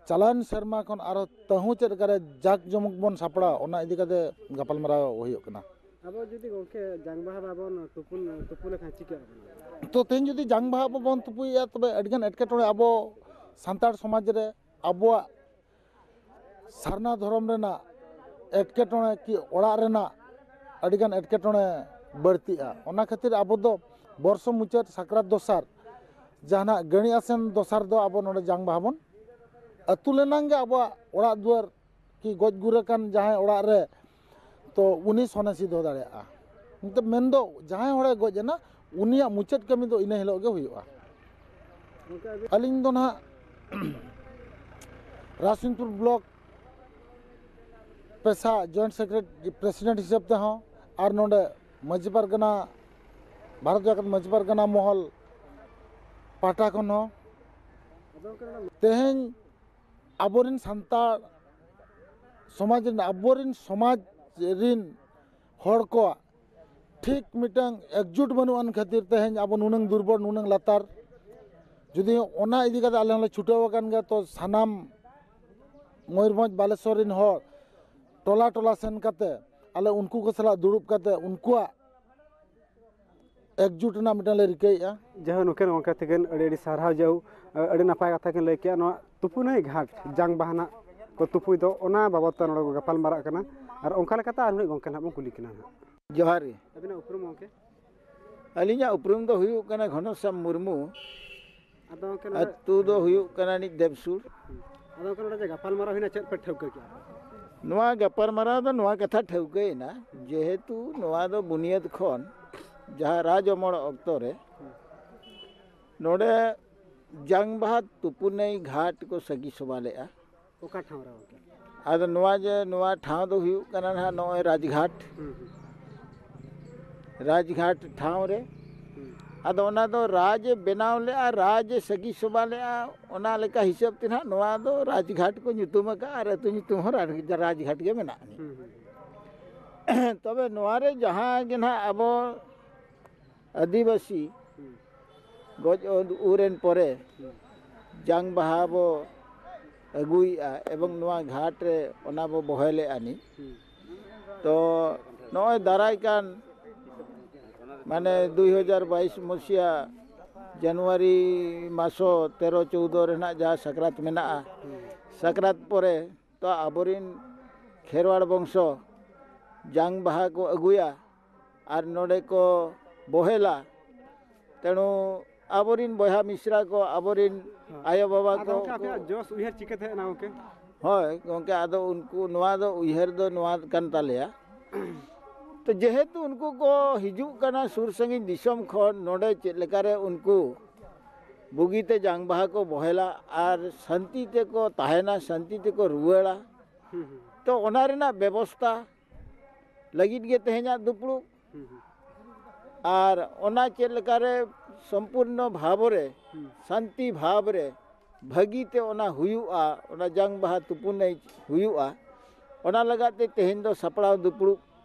ᱪᱟᱞᱟᱣᱮᱱ ᱥᱮᱨᱢᱟ ᱠᱷᱚᱱ ᱟᱨᱦᱚᱸ ᱛᱟᱹᱦᱩ ᱪᱮᱫ ᱞᱮᱠᱟᱨᱮ ᱡᱟᱠ ᱡᱚᱢᱚᱠ ᱵᱚᱱ ᱥᱟᱯᱲᱟᱣᱟ, ᱚᱱᱟ ᱤᱫᱤ ᱠᱟᱛᱮ ᱜᱟᱯᱟᱞᱢᱟᱨᱟᱣ ᱦᱩᱭᱩᱜ ᱠᱟᱱᱟ᱾ ᱟᱵᱚ ᱡᱩᱫᱤ ᱜᱚᱢᱠᱮ ᱡᱟᱝ ᱵᱟᱦᱟ ᱵᱟᱵᱚᱱ ᱛᱩᱯᱩᱱ, ᱛᱩᱯᱩ ᱞᱮᱠᱷᱟᱱ ᱪᱤᱠᱟᱹᱜ ᱟᱵᱚᱱ? ᱛᱚ ᱛᱮᱦᱮᱧ ᱡᱩᱫᱤ ᱡᱟᱝ ᱵᱟᱦᱟ ᱵᱟᱵᱚᱱ ᱛᱩᱯᱩᱭᱮᱫᱼᱟ, ᱛᱚᱵᱮ ᱟᱹᱰᱤᱜᱟᱱ ᱮᱴᱠᱮᱴᱚᱬᱮ ᱟᱵᱚ ᱥᱟᱱᱛᱟᱲ ᱥᱚᱢᱟᱡᱽ ᱨᱮ, ᱟᱵᱚᱣᱟᱜ ᱥᱟᱨᱱᱟ ᱫᱷᱚᱨᱚᱢ ᱨᱮᱱᱟᱜ ᱮᱴᱠᱮᱴᱚᱬᱮ ᱠᱤ ᱚᱲᱟᱜ ᱨᱮᱱᱟᱜ ᱟᱹᱰᱤᱜᱟᱱ ᱮᱴᱠᱮᱴᱚᱬᱮ ᱵᱟᱹᱲᱛᱤᱜᱼᱟ᱾ ᱚᱱᱟ ᱠᱷᱟᱹᱛᱤᱨ ᱟᱵᱚ ᱫᱚ ᱵᱚᱨᱥᱚ ᱢᱩᱪᱟᱹᱫ ᱥᱟᱠᱨᱟᱛ ᱫᱚᱥᱟᱨ, ᱡᱟᱦᱟᱱᱟᱜ ᱜᱟᱹᱲᱤ ᱟᱥᱮᱱ ᱫᱚᱥᱟᱨ ᱫᱚ ᱟᱵᱚ ᱱᱚᱰᱮ ᱡᱟᱝ ᱵᱟᱦᱟ ᱵᱚᱱ ᱟᱹᱛᱩ ᱞᱮᱱᱟᱝ ᱜᱮ ᱟᱵᱚᱣᱟᱜ ᱚᱲᱟᱜ ᱫᱩᱣᱟᱹᱨ ᱠᱤ ᱜᱚᱡ ᱜᱩᱨ ᱟᱠᱟᱱ ᱡᱟᱦᱟᱸᱭ ᱚᱲᱟᱜ ᱨᱮ, ᱛᱚ ᱩᱱᱤ ᱥᱚᱱᱮᱥᱤ ᱫᱚᱦᱚ ᱫᱟᱲᱮᱭᱟᱜᱼᱟ᱾ ᱢᱮᱱᱫᱚ ᱡᱟᱦᱟᱸᱭ ᱦᱚᱲᱮ ᱜᱚᱡ ᱮᱱᱟ, ᱩᱱᱤᱭᱟᱜ ᱢᱩᱪᱟᱹᱫ ᱠᱟᱹᱢᱤ ᱫᱚ ᱤᱱᱟᱹ ᱦᱤᱞᱳᱜ ᱜᱮ ᱦᱩᱭᱩᱜᱼᱟ᱾ ᱜᱚᱢᱠᱮ, ᱟᱹᱵᱤᱱ ᱟᱹᱞᱤᱧ ᱫᱚ ᱱᱟᱦᱟᱜ ᱨᱟᱡᱽᱥᱤᱝᱯᱩᱨ ᱵᱞᱚᱠ ᱯᱮᱥᱟ ᱡᱚᱭᱮᱱᱴ ᱥᱮᱠᱨᱮᱴᱟᱨᱤ, ᱯᱨᱮᱥᱤᱰᱮᱱᱴ ᱦᱤᱥᱟᱹᱵ ᱛᱮᱦᱚᱸ, ᱟᱨ ᱱᱚᱰᱮ ᱢᱟᱹᱡᱷᱤ ᱯᱟᱨᱜᱟᱱᱟ, ᱵᱷᱟᱨᱚᱛ ᱡᱟᱠᱟᱛ ᱢᱟᱹᱡᱷᱤ ᱯᱟᱨᱜᱟᱱᱟ ᱢᱚᱦᱚᱞ ᱯᱟᱦᱴᱟ ᱠᱷᱚᱱ ᱦᱚᱸ ᱛᱮᱦᱮᱧ ᱟᱵᱚᱨᱮᱱ ᱥᱟᱱᱛᱟᱲ ᱥᱚᱢᱟᱡᱽ ᱨᱮᱱ, ᱟᱵᱚᱨᱮᱱ ᱥᱚᱢᱟᱡᱽ ᱨᱮᱱ ᱦᱚᱲ ᱠᱚᱣᱟᱜ ᱴᱷᱤᱠ ᱢᱤᱫᱴᱟᱝ ᱮᱠᱡᱩᱴ ᱵᱟᱹᱱᱩᱜ ᱟᱱ ᱠᱷᱟᱹᱛᱤᱨ ᱛᱮᱦᱮᱧ ᱟᱵᱚ ᱱᱩᱱᱟᱹᱝ ᱫᱩᱨᱵᱚᱞ, ᱱᱩᱱᱟᱹᱝ ᱞᱟᱛᱟᱨ᱾ ᱡᱩᱫᱤ ᱚᱱᱟ ᱤᱫᱤ ᱠᱟᱛᱮ ᱟᱞᱮ ᱦᱚᱸᱞᱮ ᱪᱷᱩᱴᱟᱹᱣ ᱟᱠᱟᱱ ᱜᱮᱭᱟ, ᱛᱚ ᱥᱟᱱᱟᱢ ᱢᱚᱭᱩᱨᱵᱷᱚᱸᱡᱽ ᱵᱟᱞᱮᱥᱚᱨ ᱨᱮᱱ ᱦᱚᱲ ᱴᱚᱞᱟ ᱴᱚᱞᱟ ᱥᱮᱱ ᱠᱟᱛᱮ ᱟᱞᱮ ᱩᱱᱠᱩ ᱠᱚ ᱥᱟᱞᱟᱜ ᱫᱩᱲᱩᱵ ᱠᱟᱛᱮ ᱩᱱᱠᱩᱣᱟᱜ ᱮᱠᱡᱩᱴ ᱨᱮᱱᱟᱜ ᱢᱤᱫᱴᱟᱝ ᱞᱮ ᱨᱤᱠᱟᱹᱭᱮᱫᱼᱟ᱾ ᱡᱟᱭᱦᱳᱠ, ᱱᱩᱠᱤᱱ ᱜᱚᱢᱠᱮ ᱛᱟᱹᱠᱤᱱ ᱟᱹᱰᱤ ᱟᱹᱰᱤ ᱥᱟᱨᱦᱟᱣ᱾ ᱡᱟᱹᱣ ᱟᱹᱰᱤ ᱱᱟᱯᱟᱭ ᱠᱟᱛᱷᱟ ᱠᱤᱱ ᱞᱟᱹᱭ ᱠᱮᱜᱼᱟ᱾ ᱱᱚᱣᱟ ᱛᱩᱯᱩᱱᱟᱹᱭ ᱜᱷᱟᱴ ᱡᱟᱝ ᱵᱟᱦᱟ ᱱᱟᱜ ᱠᱚ ᱛᱩᱯᱩᱭ ᱫᱚ, ᱚᱱᱟ ᱵᱟᱵᱚᱫ ᱛᱮ ᱱᱚᱰᱮ ᱠᱚ ᱜᱟᱯᱟᱞ ᱢᱟᱨᱟᱜ ᱠᱟᱱᱟ᱾ ᱟᱨ ᱚᱱᱠᱟ ᱞᱮᱠᱟᱛᱮ ᱟᱨ ᱢᱤᱫ ᱜᱚᱢᱠᱮ ᱱᱟᱜ ᱵᱚᱱ ᱠᱩᱞᱤ ᱠᱤᱱᱟ ᱱᱟᱜ᱾ ᱡᱚᱦᱟᱨ ᱜᱮ᱾ ᱟᱹᱵᱤᱱᱟᱜ ᱩᱯᱨᱩᱢ ᱜᱚᱢᱠᱮ? ᱟᱹᱞᱤᱧᱟᱜ ᱩᱯᱨᱩᱢ ᱫᱚ ᱦᱩᱭᱩᱜ ᱠᱟᱱᱟ ᱜᱷᱚᱱᱚᱥᱟᱢ ᱢᱩᱨᱢᱩ᱾ ᱟᱫᱚ ᱜᱚᱢᱠᱮ ᱱᱚᱰᱮ ᱟᱹᱛᱩ ᱫᱚ ᱦᱩᱭᱩᱜ ᱠᱟᱱᱟ ᱱᱤᱡ ᱫᱮᱵᱥᱩᱨ᱾ ᱟᱫᱚ ᱜᱚᱢᱠᱮ ᱱᱚᱰᱮ ᱡᱮ ᱜᱟᱯᱟᱞ ᱢᱟᱨᱟᱣ ᱦᱩᱭᱱᱟ, ᱪᱮᱫ ᱯᱮ ᱴᱷᱟᱹᱣᱠᱟᱹ ᱠᱮᱜᱼᱟ? ᱱᱚᱣᱟ ᱜᱟᱯᱟᱞ ᱢᱟᱨᱟᱣ ᱫᱚ ᱱᱚᱣᱟ ᱠᱟᱛᱷᱟ ᱴᱷᱟᱹᱣᱠᱟᱹᱭᱮᱱᱟ, ᱡᱮᱦᱮᱛᱩ ᱱᱚᱣᱟ ᱫᱚ ᱵᱩᱱᱤᱭᱟᱹᱫ ᱠᱷᱚᱱ ᱡᱟᱦᱟᱸ ᱨᱟᱡᱽ ᱚᱢᱚᱲ ᱚᱠᱛᱚ ᱨᱮ ᱱᱚᱰᱮ ᱡᱟᱝ ᱵᱟᱦᱟ ᱛᱩᱯᱩᱱᱟᱹᱭ ᱜᱷᱟᱴ ᱠᱚ ᱥᱟᱹᱠᱷᱤ ᱥᱚᱵᱷᱟ ᱞᱮᱫᱼᱟ᱾ ᱚᱠᱟ ᱴᱷᱟᱶ ᱨᱮ ᱜᱚᱢᱠᱮ? ᱟᱫᱚ ᱱᱚᱣᱟ ᱡᱮ ᱱᱚᱣᱟ ᱴᱷᱟᱶ ᱫᱚ ᱦᱩᱭᱩᱜ ᱠᱟᱱᱟ ᱱᱟᱦᱟᱜ ᱱᱚᱜᱼᱚᱭ ᱨᱟᱡᱽᱜᱷᱟᱴ᱾ ᱦᱩᱸ, ᱦᱩᱸ᱾ ᱨᱟᱡᱽᱜᱷᱟᱴ ᱴᱷᱟᱶ ᱨᱮ᱾ ᱦᱩᱸ᱾ ᱟᱫᱚ ᱚᱱᱟ ᱫᱚ ᱨᱟᱡᱽ ᱮ ᱵᱮᱱᱟᱣ ᱞᱮᱫᱼᱟ, ᱨᱟᱡᱽ ᱮ ᱥᱟᱹᱠᱷᱤ ᱥᱚᱵᱷᱟ ᱞᱮᱫᱼᱟ, ᱚᱱᱟ ᱞᱮᱠᱟ ᱦᱤᱥᱟᱹᱵ ᱛᱮ ᱱᱟᱦᱟᱜ ᱱᱚᱣᱟ ᱫᱚ ᱨᱟᱡᱽᱜᱷᱟᱴ ᱠᱚ ᱧᱩᱛᱩᱢ ᱟᱠᱟᱫᱼᱟ ᱟᱨ ᱟᱹᱛᱩ ᱧᱩᱛᱩᱢ ᱦᱚᱸ ᱨᱟᱡᱽ-, ᱨᱟᱡᱽᱜᱷᱟᱴ ᱜᱮ ᱢᱮᱱᱟᱜᱼᱟ᱾ ᱦᱩᱸ, ᱦᱩᱸ, ᱦᱩᱸ᱾ ᱛᱚᱵᱮ ᱱᱚᱣᱟ ᱨᱮ ᱡᱟᱦᱟᱸ ᱜᱮ ᱱᱟᱦᱟᱜ ᱟᱵᱚ ᱟᱹᱫᱤᱵᱟᱹᱥᱤ ᱦᱩᱸ᱾ ᱜᱚᱡ ᱩᱨ ᱮᱱ ᱯᱚᱨᱮ ᱦᱩᱸ᱾ ᱡᱟᱝ ᱵᱟᱦᱟ ᱵᱚ ᱟᱹᱜᱩᱭᱮᱫᱼᱟ ᱮᱵᱚᱝ ᱱᱚᱣᱟ ᱜᱷᱟᱴ ᱨᱮ ᱚᱱᱟ ᱵᱚ ᱵᱚᱦᱮᱞᱮᱫᱼᱟ ᱱᱤᱡ᱾ ᱦᱩᱸ᱾ ᱛᱚ ᱱᱚᱜᱼᱚᱭ ᱫᱟᱨᱟᱭ ᱠᱟᱱ ᱢᱟᱱᱮ ᱫᱩᱭ ᱦᱟᱡᱟᱨ ᱵᱟᱭᱤᱥ ᱢᱩᱥᱤᱭᱟ ᱡᱟᱱᱩᱣᱟᱨᱤ ᱢᱟᱥᱚ ᱛᱮᱨᱚ ᱪᱳᱣᱫᱚ ᱨᱮᱱᱟᱜ ᱡᱟᱦᱟᱸ ᱥᱟᱠᱨᱟᱛ ᱢᱮᱱᱟᱜᱼᱟ, ᱦᱩᱸ᱾ ᱥᱟᱠᱨᱟᱛ ᱯᱚᱨᱮ ᱛᱚ ᱟᱵᱚᱨᱤᱱ ᱠᱷᱮᱨᱣᱟᱲ ᱵᱚᱝᱥᱚ ᱡᱟᱝ ᱵᱟᱦᱟ ᱠᱚ ᱟᱹᱜᱩᱭᱟ ᱟᱨ ᱱᱚᱰᱮ ᱠᱚ ᱵᱚᱦᱮᱞᱟ᱾ ᱛᱮᱬᱩ ᱟᱵᱚᱨᱤᱱ ᱵᱚᱭᱦᱟ ᱢᱤᱥᱨᱟ ᱠᱚ, ᱟᱵᱚᱨᱤᱱ ᱦᱮᱸ᱾ ᱟᱭᱳ ᱵᱟᱵᱟ ᱟᱫᱚ ᱠᱚ, ᱜᱚᱢᱠᱮ, ᱟᱯᱮᱭᱟᱜ ᱡᱚᱥ ᱩᱭᱦᱟᱹᱨ ᱪᱤᱠᱟᱹᱛᱮ ᱦᱮᱡ ᱮᱱᱟ ᱜᱚᱢᱠᱮ? ᱦᱳᱭ ᱜᱚᱢᱠᱮ, ᱟᱫᱚ ᱩᱱᱠᱩ ᱱᱚᱣᱟ ᱫᱚ ᱩᱭᱦᱟᱹᱨ ᱫᱚ ᱱᱚᱣᱟ ᱠᱟᱱ ᱛᱟᱞᱮᱭᱟ᱾ ᱛᱚ ᱡᱮᱦᱮᱛᱩ ᱩᱱᱠᱩ ᱠᱚ ᱦᱤᱡᱩᱜ ᱠᱟᱱᱟ ᱥᱩᱨ ᱥᱟᱺᱜᱤᱧ ᱫᱤᱥᱚᱢ ᱠᱷᱚᱱ, ᱱᱚᱰᱮ ᱪᱮᱫ ᱞᱮᱠᱟᱨᱮ ᱩᱱᱠᱩ ᱵᱩᱜᱤᱛᱮ ᱡᱟᱝ ᱵᱟᱦᱟ ᱠᱚ ᱵᱚᱦᱮᱞᱟ ᱟᱨ ᱥᱟᱱᱛᱤ ᱛᱮᱠᱚ ᱛᱟᱦᱮᱱᱟ, ᱥᱟᱱᱛᱤ ᱛᱮᱠᱚ ᱨᱩᱣᱟᱹᱲᱟ᱾ ᱦᱩᱸ, ᱦᱩᱸ᱾ ᱛᱚ ᱚᱱᱟ ᱨᱮᱱᱟᱜ ᱵᱮᱵᱚᱥᱛᱟ ᱞᱟᱹᱜᱤᱫ ᱜᱮ ᱛᱮᱦᱮᱧᱟᱜ ᱫᱩᱯᱲᱩᱵ᱾ ᱦᱩᱸ, ᱦᱩᱸ᱾ ᱟᱨ ᱚᱱᱟ ᱪᱮᱫ ᱞᱮᱠᱟᱨᱮ ᱥᱚᱢᱯᱩᱨᱱᱚ ᱵᱷᱟᱵᱽ ᱨᱮ, ᱦᱩᱸ᱾ ᱥᱟᱱᱛᱤ ᱵᱷᱟᱵᱽ ᱨᱮ ᱵᱷᱟᱹᱜᱤ ᱛᱮ ᱚᱱᱟ ᱦᱩᱭᱩᱜᱼᱟ, ᱚᱱᱟ ᱡᱟᱝ ᱵᱟᱦᱟ ᱛᱩᱯᱩ ᱱᱟᱹᱭ ᱦᱩᱭᱩᱜᱼᱟ, ᱚᱱᱟ ᱞᱟᱹᱜᱤᱫ ᱛᱮ ᱛᱮᱦᱮᱧ ᱫᱚ ᱥᱟᱯᱲᱟᱣ ᱫᱩᱯᱲᱩᱵ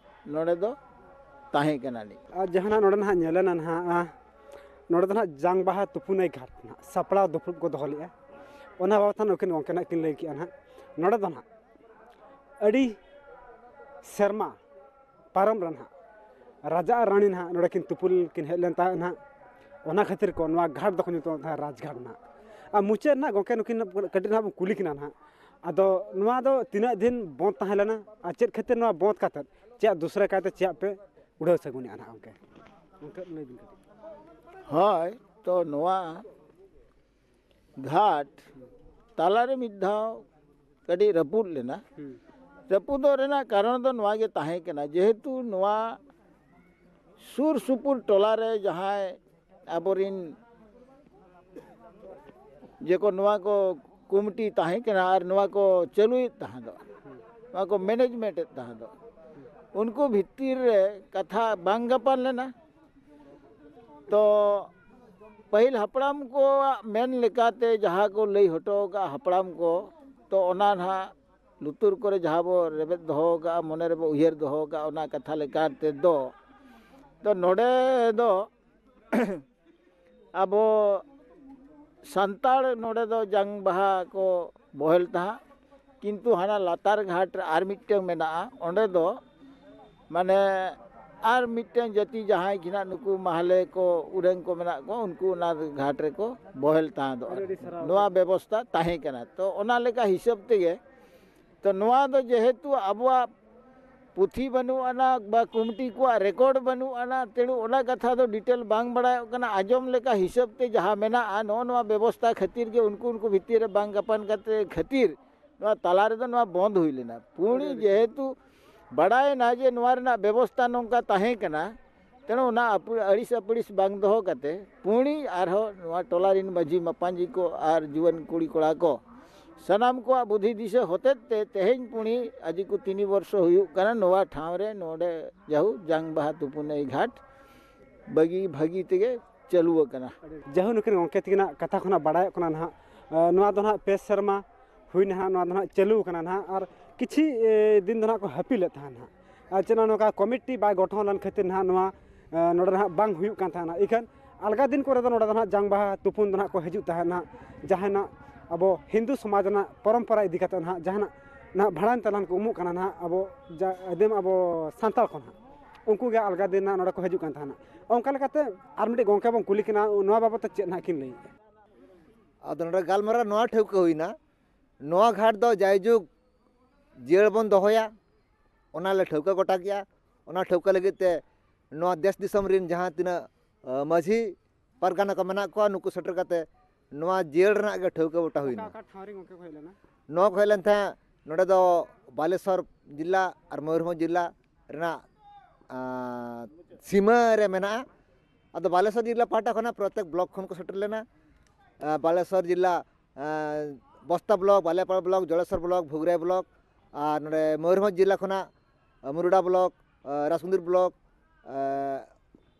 ᱱᱚᱰᱮ ᱫᱚ ᱛᱟᱦᱮᱸ ᱠᱟᱱᱟ ᱱᱤᱡ᱾ ᱟᱨ ᱡᱟᱦᱟᱱᱟᱜ ᱱᱚᱰᱮ ᱱᱟᱦᱟᱜ ᱧᱮᱞᱮᱱᱟ ᱱᱟᱦᱟᱜ, ᱱᱚᱰᱮ ᱫᱚ ᱱᱟᱦᱟᱜ ᱡᱟᱝ ᱵᱟᱦᱟ ᱛᱩᱯᱩ ᱱᱟᱹᱭ ᱜᱷᱟᱴ ᱱᱟᱦᱟᱜ ᱥᱟᱯᱲᱟᱣ ᱫᱩᱯᱲᱩᱵ ᱠᱚ ᱫᱚᱦᱚ ᱞᱮᱫᱼᱟ, ᱚᱱᱟ ᱵᱟᱵᱚᱛ ᱱᱟᱦᱟᱜ ᱱᱩᱠᱤᱱ ᱜᱚᱢᱠᱮ ᱱᱟᱦᱟᱜ ᱠᱤᱱ ᱞᱟᱹᱭ ᱠᱮᱜᱼᱟ ᱱᱟᱦᱟᱜ᱾ ᱱᱚᱰᱮ ᱫᱚ ᱱᱟᱦᱟᱜ ᱟᱹᱰᱤ ᱥᱮᱨᱢᱟ ᱯᱟᱨᱚᱢ ᱨᱮ ᱱᱟᱦᱟᱜ ᱨᱟᱡᱟ ᱟᱨ ᱨᱟᱱᱤ ᱱᱟᱦᱟᱜ ᱱᱚᱰᱮ ᱠᱤᱱ ᱛᱩᱯᱩ ᱠᱤᱱ ᱦᱮᱡ ᱞᱮᱱ ᱛᱟᱦᱮᱸᱫ ᱱᱟᱦᱟᱜ, ᱚᱱᱟ ᱠᱷᱟᱹᱛᱤᱨ ᱠᱚ ᱱᱚᱣᱟ ᱜᱷᱟᱴ ᱫᱚᱠᱚ ᱧᱩᱛᱩᱢ ᱛᱟᱦᱮᱸᱫ ᱨᱟᱡᱽᱜᱷᱟᱴ ᱱᱟᱦᱟᱜ᱾ ᱟᱨ ᱢᱩᱪᱟᱹᱫ ᱱᱟᱦᱟᱜ ᱜᱚᱢᱠᱮ ᱱᱩᱠᱤᱱ ᱠᱟᱹᱴᱤᱡ ᱱᱟᱦᱟᱜ ᱵᱚᱱ ᱠᱩᱞᱤ ᱠᱤᱱᱟ ᱱᱟᱦᱟᱜ, ᱟᱫᱚ ᱱᱚᱣᱟ ᱫᱚ ᱛᱤᱱᱟᱹᱜ ᱫᱤᱱ ᱵᱚᱱᱫ ᱛᱟᱦᱮᱸ ᱞᱮᱱᱟ ᱟᱨ ᱪᱮᱫ ᱠᱷᱟᱹᱛᱤᱨ ᱱᱚᱣᱟ ᱵᱚᱱᱫ ᱠᱟᱛᱮᱫ ᱪᱮᱫ ᱫᱩᱥᱨᱟ ᱠᱟᱭᱛᱮ ᱪᱮᱫ ᱯᱮ ᱩᱰᱷᱟᱹᱣ ᱥᱟᱹᱜᱩᱱᱮᱜᱼᱟ ᱱᱟᱦᱟᱜ ᱜᱚᱢᱠᱮ? ᱜᱚᱢᱠᱮ ᱞᱟᱹᱭ ᱵᱤᱱ ᱠᱟᱹᱴᱤᱡ᱾ ᱦᱳᱭ, ᱛᱚ ᱱᱚᱣᱟ ᱜᱷᱟᱴ ᱛᱟᱞᱟᱨᱮ ᱢᱤᱫ ᱫᱷᱟᱣ ᱠᱟᱹᱴᱤᱡ ᱨᱟᱹᱯᱩᱫ ᱞᱮᱱᱟ᱾ ᱦᱩᱸ᱾ ᱨᱟᱹᱯᱩᱫᱚᱜ ᱨᱮᱱᱟᱜ ᱠᱟᱨᱚᱱ ᱫᱚ ᱱᱚᱣᱟ ᱜᱮ ᱛᱟᱦᱮᱸ ᱠᱟᱱᱟ, ᱡᱮᱦᱮᱛᱩ ᱱᱚᱣᱟ ᱥᱩᱨ ᱥᱩᱯᱩᱨ ᱴᱚᱞᱟ ᱨᱮ ᱡᱟᱦᱟᱸᱭ ᱟᱵᱚᱨᱤᱱ ᱡᱮ ᱠᱚ ᱱᱚᱣᱟ ᱠᱚ ᱠᱚᱢᱤᱴᱤ ᱛᱟᱦᱮᱸ ᱠᱟᱱᱟ ᱟᱨ ᱱᱚᱣᱟ ᱠᱚ ᱪᱟᱹᱞᱩᱭᱮᱫ ᱛᱟᱦᱮᱸ ᱫᱚ, ᱱᱚᱣᱟ ᱠᱚ ᱢᱮᱱᱮᱡᱽᱢᱮᱱᱴ ᱮᱫ ᱛᱟᱦᱮᱸ ᱫᱚ, ᱩᱱᱠᱩ ᱵᱷᱤᱛᱤᱨ ᱨᱮ ᱠᱟᱛᱷᱟ ᱵᱟᱝ ᱜᱟᱯᱟᱱ ᱞᱮᱱᱟ᱾ ᱛᱚ ᱯᱟᱹᱦᱤᱞ ᱦᱟᱯᱲᱟᱢ ᱠᱚᱣᱟᱜ ᱢᱮᱱ ᱞᱮᱠᱟᱛᱮ ᱡᱟᱦᱟᱸ ᱠᱚ ᱞᱟᱹᱭ ᱦᱚᱴᱚ ᱟᱠᱟᱫ ᱦᱟᱯᱲᱟᱢ ᱠᱚ, ᱛᱚ ᱚᱱᱟ ᱱᱟᱦᱟᱜ ᱞᱩᱛᱩᱨ ᱠᱚᱨᱮ ᱡᱟᱦᱟᱸ ᱵᱚ ᱨᱮᱵᱮᱫ ᱫᱚᱦᱚ ᱟᱠᱟᱫᱼᱟ, ᱢᱚᱱᱮ ᱨᱮᱵᱚ ᱩᱭᱦᱟᱹᱨ ᱫᱚᱦᱚ ᱟᱠᱟᱫᱼᱟ, ᱚᱱᱟ ᱠᱟᱛᱷᱟ ᱞᱮᱠᱟ ᱛᱮᱫᱚ, ᱛᱚ ᱱᱚᱰᱮ ᱫᱚ ᱟᱵᱚ ᱥᱟᱱᱛᱟᱲ ᱱᱚᱰᱮ ᱫᱚ ᱡᱟᱝ ᱵᱟᱦᱟ ᱠᱚ ᱵᱚᱦᱮᱞ ᱛᱟᱦᱮᱸᱫ, ᱠᱤᱱᱛᱩ ᱦᱟᱱᱟ ᱞᱟᱛᱟᱨ ᱜᱷᱟᱴ ᱨᱮ ᱟᱨ ᱢᱤᱫᱴᱟᱝ ᱢᱮᱱᱟᱜᱼᱟ, ᱚᱸᱰᱮ ᱫᱚ ᱢᱟᱱᱮ ᱟᱨ ᱢᱤᱫᱴᱟᱝ ᱡᱟᱹᱛᱤ ᱡᱟᱦᱟᱸᱭ ᱜᱮ ᱱᱟᱜ ᱱᱩᱠᱩ ᱢᱟᱦᱞᱮ ᱠᱚ ᱩᱰᱟᱹᱝ ᱠᱚ ᱢᱮᱱᱟᱜ ᱠᱚ, ᱩᱱᱠᱩ ᱚᱱᱟ ᱜᱷᱟᱴ ᱨᱮᱠᱚ ᱵᱚᱦᱮᱞ ᱛᱟᱦᱮᱸ ᱫᱚ᱾ ᱟᱹᱰᱤ ᱟᱹᱰᱤ ᱥᱟᱨᱦᱟᱣ᱾ ᱱᱚᱣᱟ ᱵᱮᱵᱚᱥᱛᱟ ᱛᱟᱦᱮᱸ ᱠᱟᱱᱟ᱾ ᱛᱚ ᱚᱱᱟ ᱞᱮᱠᱟ ᱦᱤᱥᱟᱹᱵ ᱛᱮᱜᱮ, ᱛᱚ ᱱᱚᱣᱟ ᱫᱚ ᱡᱮᱦᱮᱛᱩ ᱟᱵᱚᱣᱟᱜ ᱯᱩᱛᱷᱤ ᱵᱟᱹᱱᱩᱜ ᱟᱱᱟ ᱵᱟ ᱠᱚᱢᱤᱴᱤ ᱠᱚᱣᱟᱜ ᱨᱮᱠᱚᱨᱰ ᱵᱟᱹᱱᱩᱜ ᱟᱱᱟ, ᱛᱮᱬᱩ ᱚᱱᱟ ᱠᱟᱛᱷᱟ ᱫᱚ ᱰᱤᱴᱮᱞ ᱵᱟᱝ ᱵᱟᱲᱟᱭᱚᱜ ᱠᱟᱱᱟ᱾ ᱟᱸᱡᱚᱢ ᱞᱮᱠᱟ ᱦᱤᱥᱟᱹᱵ ᱛᱮ ᱡᱟᱦᱟᱸ ᱢᱮᱱᱟᱜᱼᱟ, ᱱᱚᱜᱼᱚ ᱱᱚᱣᱟ ᱵᱮᱵᱚᱥᱛᱟ ᱠᱷᱟᱹᱛᱤᱨ ᱜᱮ ᱩᱱᱠᱩ ᱩᱱᱠᱩ ᱵᱷᱤᱛᱤᱨ ᱨᱮ ᱵᱟᱝ ᱜᱟᱯᱟᱱ ᱠᱟᱛᱮ ᱠᱷᱟᱹᱛᱤᱨ ᱱᱚᱣᱟ ᱛᱟᱞᱟ ᱨᱮᱫᱚ ᱱᱚᱣᱟ ᱵᱚᱱᱫ ᱦᱩᱭ ᱞᱮᱱᱟ᱾ ᱯᱩᱬᱤ ᱡᱮᱦᱮᱛᱩ ᱵᱟᱲᱟᱭᱮᱱᱟ ᱡᱮ ᱱᱚᱣᱟ ᱨᱮᱱᱟᱜ ᱵᱮᱵᱚᱥᱛᱟ ᱱᱚᱝᱠᱟ ᱛᱟᱦᱮᱸ ᱠᱟᱱᱟ, ᱛᱮᱬᱩ ᱚᱱᱟ ᱟᱹᱯᱩ-, ᱟᱹᱲᱤᱥ ᱟᱹᱯᱲᱤᱥ ᱵᱟᱝ ᱫᱚᱦᱚ ᱠᱟᱛᱮ ᱯᱩᱬᱤ ᱟᱨᱦᱚᱸ ᱱᱚᱣᱟ ᱴᱚᱞᱟ ᱨᱮᱱ ᱢᱟᱹᱡᱷᱤ ᱢᱟᱯᱟᱧᱡᱤ ᱠᱚ ᱟᱨ ᱡᱩᱣᱟᱹᱱ ᱠᱩᱲᱤ ᱠᱚᱲᱟ ᱠᱚ ᱥᱟᱱᱟᱢ ᱠᱚᱣᱟᱜ ᱵᱩᱫᱷᱤ ᱫᱤᱥᱟᱹ ᱦᱚᱛᱮᱡ ᱛᱮ ᱛᱮᱦᱮᱧ ᱯᱩᱬᱤ ᱟᱡᱤ ᱠᱚ ᱛᱤᱱᱤ ᱵᱚᱨᱥᱚ ᱦᱩᱭᱩᱜ ᱠᱟᱱᱟ ᱱᱚᱣᱟ ᱴᱷᱟᱶ ᱨᱮ ᱱᱚᱰᱮ ᱡᱟᱦᱩ ᱡᱟᱝ ᱵᱟᱦᱟ ᱛᱩᱯᱩᱱ ᱱᱟᱹᱭ ᱜᱷᱟᱴ ᱵᱟᱹᱜᱤ ᱵᱷᱟᱹᱜᱤ ᱛᱮᱜᱮ ᱪᱟᱹᱞᱩ ᱟᱠᱟᱱᱟ᱾ ᱡᱟᱦᱩ ᱱᱩᱠᱤᱱ ᱜᱚᱢᱠᱮ ᱛᱟᱹᱠᱤᱱᱟᱜ ᱠᱟᱛᱷᱟ ᱠᱷᱚᱱᱟᱜ ᱵᱟᱲᱟᱭᱚᱜ ᱠᱟᱱᱟ ᱱᱟᱦᱟᱜ, ᱱᱚᱣᱟ ᱫᱚ ᱱᱟᱦᱟᱜ ᱯᱮ ᱥᱮᱨᱢᱟ ᱦᱩᱭᱱᱟ ᱦᱟᱸᱜ, ᱱᱚᱣᱟ ᱫᱚ ᱱᱟᱦᱟᱜ ᱪᱟᱹᱞᱩ ᱟᱠᱟᱱᱟ ᱱᱟᱦᱟᱜ, ᱟᱨ ᱠᱤᱪᱷᱤ ᱮ, ᱫᱤᱱ ᱫᱚ ᱱᱟᱦᱟᱜ ᱠᱚ ᱦᱟᱹᱯᱤᱞᱮᱫ ᱛᱟᱦᱮᱱ ᱦᱟᱸᱜ᱾ ᱟᱨ ᱪᱮᱫ ᱱᱚᱜᱼᱚ ᱱᱚᱝᱠᱟ ᱠᱚᱢᱤᱴᱤ ᱵᱟᱭ ᱜᱚᱴᱷᱚᱱ ᱞᱮᱱ ᱠᱷᱟᱹᱛᱤᱨ ᱱᱟᱦᱟᱜ ᱱᱚᱣᱟ ᱮ, ᱱᱚᱰᱮ ᱱᱟᱦᱟᱜ ᱵᱟᱝ ᱦᱩᱭᱩᱜ ᱠᱟᱱ ᱛᱟᱦᱮᱱᱟ᱾ ᱤᱠᱷᱟᱹᱱ ᱟᱞᱜᱟ ᱫᱤᱱ ᱠᱚᱨᱮ ᱫᱚ ᱱᱚᱰᱮ ᱫᱚ ᱱᱟᱦᱟᱜ ᱡᱟᱝ ᱵᱟᱦᱟ ᱛᱩᱯᱩᱱ ᱫᱚ ᱱᱟᱦᱟᱜ ᱠᱚ ᱦᱤᱡᱩᱜ ᱛᱟᱦᱮᱱ ᱱᱟᱦᱟᱜ, ᱡᱟᱦᱟᱱᱟᱜ ᱟᱵᱚ ᱦᱤᱱᱫᱩ ᱥᱚᱢᱟᱡᱽ ᱨᱮᱱᱟᱜ ᱯᱚᱨᱚᱢᱯᱚᱨᱟ ᱤᱫᱤ ᱠᱟᱛᱮ ᱱᱟᱦᱟᱜ ᱡᱟᱦᱟᱱᱟᱜ ᱱᱟᱦᱟᱜ ᱵᱷᱟᱸᱰᱟᱱ ᱛᱟᱞᱟᱱ ᱠᱚ ᱩᱢᱩᱜ ᱠᱟᱱᱟ ᱱᱟᱦᱟᱜ ᱟᱵᱚ ᱡᱟ ᱟᱹᱫᱤᱢ ᱟᱵᱚ ᱥᱟᱱᱛᱟᱲ ᱠᱚ ᱱᱟᱦᱟᱜ, ᱩᱱᱠᱩ ᱜᱮ ᱟᱞᱜᱟ ᱫᱤᱱ ᱱᱟᱦᱟᱜ ᱱᱚᱰᱮ ᱠᱚ ᱦᱤᱡᱩᱜ ᱠᱟᱱ ᱛᱟᱦᱮᱱᱟ᱾ ᱚᱱᱠᱟ ᱞᱮᱠᱟᱛᱮ ᱟᱨ ᱢᱤᱫᱴᱤᱡ ᱜᱚᱢᱠᱮ ᱵᱚᱱ ᱠᱩᱞᱤ ᱠᱤᱱᱟ, ᱱᱚᱣᱟ ᱵᱟᱵᱚᱫ ᱛᱮ ᱪᱮᱫ ᱱᱟᱦᱟᱜ ᱠᱤᱱ ᱞᱟᱹᱭᱮᱫᱼᱟ? ᱟᱫᱚ ᱱᱚᱰᱮ ᱜᱟᱞᱢᱟᱨᱟᱣ ᱱᱚᱣᱟ ᱴᱷᱟᱹᱣᱠᱟᱹ ᱦᱩᱭᱱᱟ, ᱱᱚᱣᱟ ᱜᱷᱟᱴ ᱫᱚ ᱡᱟᱭᱡᱩᱜᱽ ᱡᱤᱭᱟᱹᱲ ᱵᱚᱱ ᱫᱚᱦᱚᱭᱟ, ᱚᱱᱟ ᱞᱮ ᱴᱷᱟᱹᱣᱠᱟᱹ ᱜᱚᱴᱟ ᱠᱮᱜᱼᱟ᱾ ᱚᱱᱟ ᱴᱷᱟᱹᱣᱠᱟᱹ ᱞᱟᱹᱜᱤᱫ ᱛᱮ ᱱᱚᱣᱟ ᱫᱮᱥ ᱫᱤᱥᱚᱢ ᱨᱮᱱ ᱡᱟᱦᱟᱸ ᱛᱤᱱᱟᱹᱜ, ᱟᱹ, ᱢᱟᱹᱡᱷᱤ ᱯᱟᱨᱜᱟᱱᱟ ᱠᱚ ᱢᱮᱱᱟᱜ ᱠᱚᱣᱟ, ᱱᱩᱠᱩ ᱥᱮᱴᱮᱨ ᱠᱟᱛᱮ ᱱᱚᱣᱟ ᱡᱤᱭᱟᱹᱲ ᱨᱮᱱᱟᱜ ᱜᱮ ᱴᱷᱟᱹᱣᱠᱟᱹ ᱜᱚᱴᱟ ᱚᱠᱟ ᱦᱩᱭᱱᱟ᱾ ᱚᱠᱟ ᱴᱷᱟᱶ ᱨᱮ ᱜᱚᱢᱠᱮ ᱠᱚ ᱦᱮᱡ ᱞᱮᱱᱟ? ᱱᱚᱣᱟ ᱠᱚ ᱦᱮᱡ ᱞᱮᱱ ᱛᱟᱦᱮᱸᱫ, ᱱᱚᱰᱮ ᱫᱚ ᱵᱟᱞᱮᱥᱚᱨ ᱡᱮᱞᱟ ᱟᱨ ᱢᱚᱭᱩᱨᱵᱷᱚᱸᱡᱽ ᱡᱮᱞᱟ ᱨᱮᱱᱟᱜ, ᱟᱸ, ᱥᱤᱢᱟᱹ ᱨᱮ ᱢᱮᱱᱟᱜᱼᱟ᱾ ᱟᱫᱚ ᱵᱟᱞᱮᱥᱚᱨ ᱡᱮᱞᱟ ᱯᱟᱦᱴᱟ ᱠᱷᱚᱱᱟᱜ ᱯᱨᱚᱛᱮᱠ ᱵᱞᱚᱠ ᱠᱷᱚᱱ ᱠᱚ ᱥᱮᱴᱮᱨ ᱞᱮᱱᱟ᱾ ᱟᱸ, ᱵᱟᱞᱮᱥᱚᱨ ᱡᱮᱞᱟ, ᱟᱸ, ᱵᱚᱥᱛᱟ ᱵᱞᱚᱠ, ᱵᱟᱞᱮᱯᱟᱲᱟ ᱵᱞᱚᱠ, ᱡᱚᱲᱮᱥᱚᱨ ᱵᱞᱚᱠ, ᱵᱷᱩᱜᱽᱨᱟᱭ ᱵᱞᱚᱠ, ᱟᱨ ᱱᱚᱰᱮ ᱢᱚᱭᱩᱨᱵᱷᱚᱸᱡᱽ ᱡᱮᱞᱟ ᱠᱷᱚᱱᱟᱜ, ᱟᱸ, ᱢᱩᱨᱩᱰᱟ ᱵᱞᱚᱠ, ᱟᱸ, ᱨᱟᱡᱽᱠᱩᱸᱫᱽᱨᱤ ᱵᱞᱚᱠ, ᱟᱸ,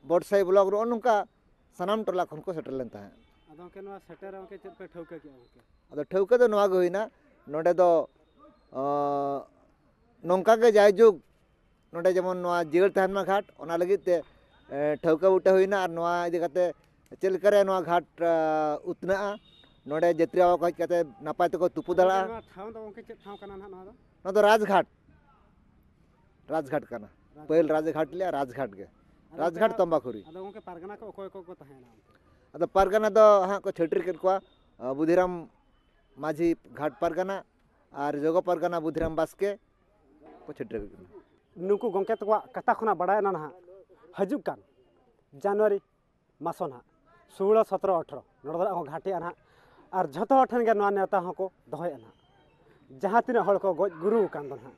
ᱵᱚᱰᱥᱟᱭ ᱵᱞᱚᱠ, ᱱᱚᱜᱼᱚ ᱱᱚᱝᱠᱟ ᱥᱟᱱᱟᱢ ᱴᱚᱞᱟ ᱠᱷᱚᱱ ᱠᱚ ᱥᱮᱴᱮᱨ ᱞᱮᱱ ᱛᱟᱦᱮᱸᱫ᱾ ᱟᱫᱚ ᱜᱚᱢᱠᱮ, ᱱᱚᱣᱟ ᱥᱮᱴᱮᱨ ᱨᱮ ᱜᱚᱢᱠᱮ ᱪᱮᱫ ᱯᱮ ᱴᱷᱟᱹᱣᱠᱟᱹ ᱠᱮᱜᱼᱟ ᱜᱚᱢᱠᱮ? ᱟᱫᱚ ᱴᱷᱟᱹᱣᱠᱟᱹ ᱫᱚ ᱱᱚᱣᱟ ᱜᱮ ᱦᱩᱭᱱᱟ, ᱱᱚᱰᱮ ᱫᱚ, ᱟᱸ, ᱱᱚᱝᱠᱟ ᱜᱮ ᱡᱟᱭᱡᱩᱜᱽ ᱱᱚᱰᱮ ᱡᱮᱢᱚᱱ ᱱᱚᱣᱟ ᱡᱤᱭᱟᱹᱲ ᱛᱟᱦᱮᱱ ᱢᱟ ᱜᱷᱟᱴ, ᱚᱱᱟ ᱞᱟᱹᱜᱤᱫ ᱛᱮ, ᱮ, ᱴᱷᱟᱹᱣᱠᱟᱹ ᱵᱩᱴᱟᱹ ᱦᱩᱭᱱᱟ᱾ ᱟᱨ ᱱᱚᱣᱟ ᱤᱫᱤ ᱠᱟᱛᱮ ᱪᱮᱫ ᱞᱮᱠᱟᱨᱮ ᱱᱚᱣᱟ ᱜᱷᱟᱴ, ᱟ, ᱩᱛᱱᱟᱹᱜᱼᱟ, ᱱᱚᱰᱮ ᱡᱟᱹᱛᱨᱤ ᱵᱟᱵᱟ ᱠᱚ ᱦᱮᱡ ᱠᱟᱛᱮ ᱱᱟᱯᱟᱭ ᱛᱮᱠᱚ ᱛᱩᱯᱩ ᱫᱟᱲᱮᱭᱟᱜᱼᱟ᱾ ᱱᱚᱣᱟ ᱴᱷᱟᱶ ᱫᱚ ᱜᱚᱢᱠᱮ ᱪᱮᱫ ᱴᱷᱟᱶ ᱠᱟᱱᱟ ᱱᱟᱦᱟᱜ ᱱᱚᱣᱟ ᱫᱚ? ᱱᱚᱣᱟ ᱫᱚ ᱨᱟᱡᱽᱜᱷᱟᱴ, ᱨᱟᱡᱽᱜᱷᱟᱴ ᱠᱟᱱᱟ᱾ ᱨᱟᱡᱽᱜᱷᱟᱴ᱾ ᱯᱟᱹᱦᱤᱞ ᱨᱟᱡᱽᱜᱷᱟᱴ ᱞᱮᱭᱟ, ᱨᱟᱡᱽᱜᱷᱟᱴ ᱜᱮ᱾ ᱟᱫᱚ ᱨᱟᱡᱽᱜᱷᱟᱴ ᱜᱚᱢᱠᱮ, ᱛᱚᱢᱵᱟᱠᱷᱩᱨᱤ᱾ ᱟᱫᱚ ᱜᱚᱢᱠᱮ, ᱯᱟᱨᱜᱟᱱᱟ ᱠᱚ ᱚᱠᱚᱭ ᱚᱠᱚᱭ ᱠᱚ ᱛᱟᱦᱮᱸᱭᱮᱱᱟ ᱚᱱᱛᱮ? ᱟᱫᱚ ᱯᱟᱨᱜᱟᱱᱟ ᱫᱚ ᱦᱟᱸᱜ ᱠᱚ ᱪᱷᱟᱹᱴᱤᱭᱟᱹᱨ ᱠᱮᱫ ᱠᱚᱣᱟ, ᱟ, ᱵᱩᱫᱷᱤᱨᱟᱢ ᱢᱟᱹᱡᱷᱤ ᱜᱷᱟᱴ ᱯᱟᱨᱜᱟᱱᱟ ᱟᱨ ᱡᱚᱜᱚ ᱯᱟᱨᱜᱟᱱᱟ ᱵᱩᱫᱷᱤᱨᱟᱢ ᱵᱟᱥᱠᱮ ᱠᱚ ᱪᱷᱟᱹᱴᱤᱭᱟᱹᱨ ᱠᱮᱫ ᱠᱤᱱᱟ᱾ ᱱᱩᱠᱩ ᱜᱚᱢᱠᱮ ᱛᱟᱠᱚᱣᱟᱜ ᱠᱟᱛᱷᱟ ᱠᱷᱚᱱᱟᱜ ᱵᱟᱲᱟᱭᱮᱱᱟ ᱱᱟᱦᱟᱜ, ᱦᱤᱡᱩᱜ ᱠᱟᱱ ᱡᱟᱱᱩᱣᱟᱨᱤ ᱢᱟᱥ ᱦᱚᱸ ᱱᱟᱦᱟᱜ ᱥᱳᱞᱳ, ᱥᱚᱛᱨᱚ, ᱟᱴᱷᱨᱚ ᱱᱚᱰᱮ ᱫᱚ ᱱᱟᱦᱟᱜ ᱠᱚ ᱜᱷᱟᱴᱮᱜᱼᱟ ᱱᱟᱦᱟᱜ᱾ ᱟᱨ ᱡᱷᱚᱛᱚ ᱦᱚᱲ ᱴᱷᱮᱱ ᱜᱮ ᱱᱚᱣᱟ ᱱᱮᱣᱛᱟ ᱦᱚᱸᱠᱚ ᱫᱚᱦᱚᱭᱮᱫᱼᱟ ᱱᱟᱦᱟᱜ᱾ ᱡᱟᱦᱟᱸ ᱛᱤᱱᱟᱹᱜ ᱦᱚᱲ ᱠᱚ ᱜᱚᱡ ᱜᱩᱨᱩ ᱟᱠᱟᱱ ᱫᱚ ᱱᱟᱦᱟᱜ,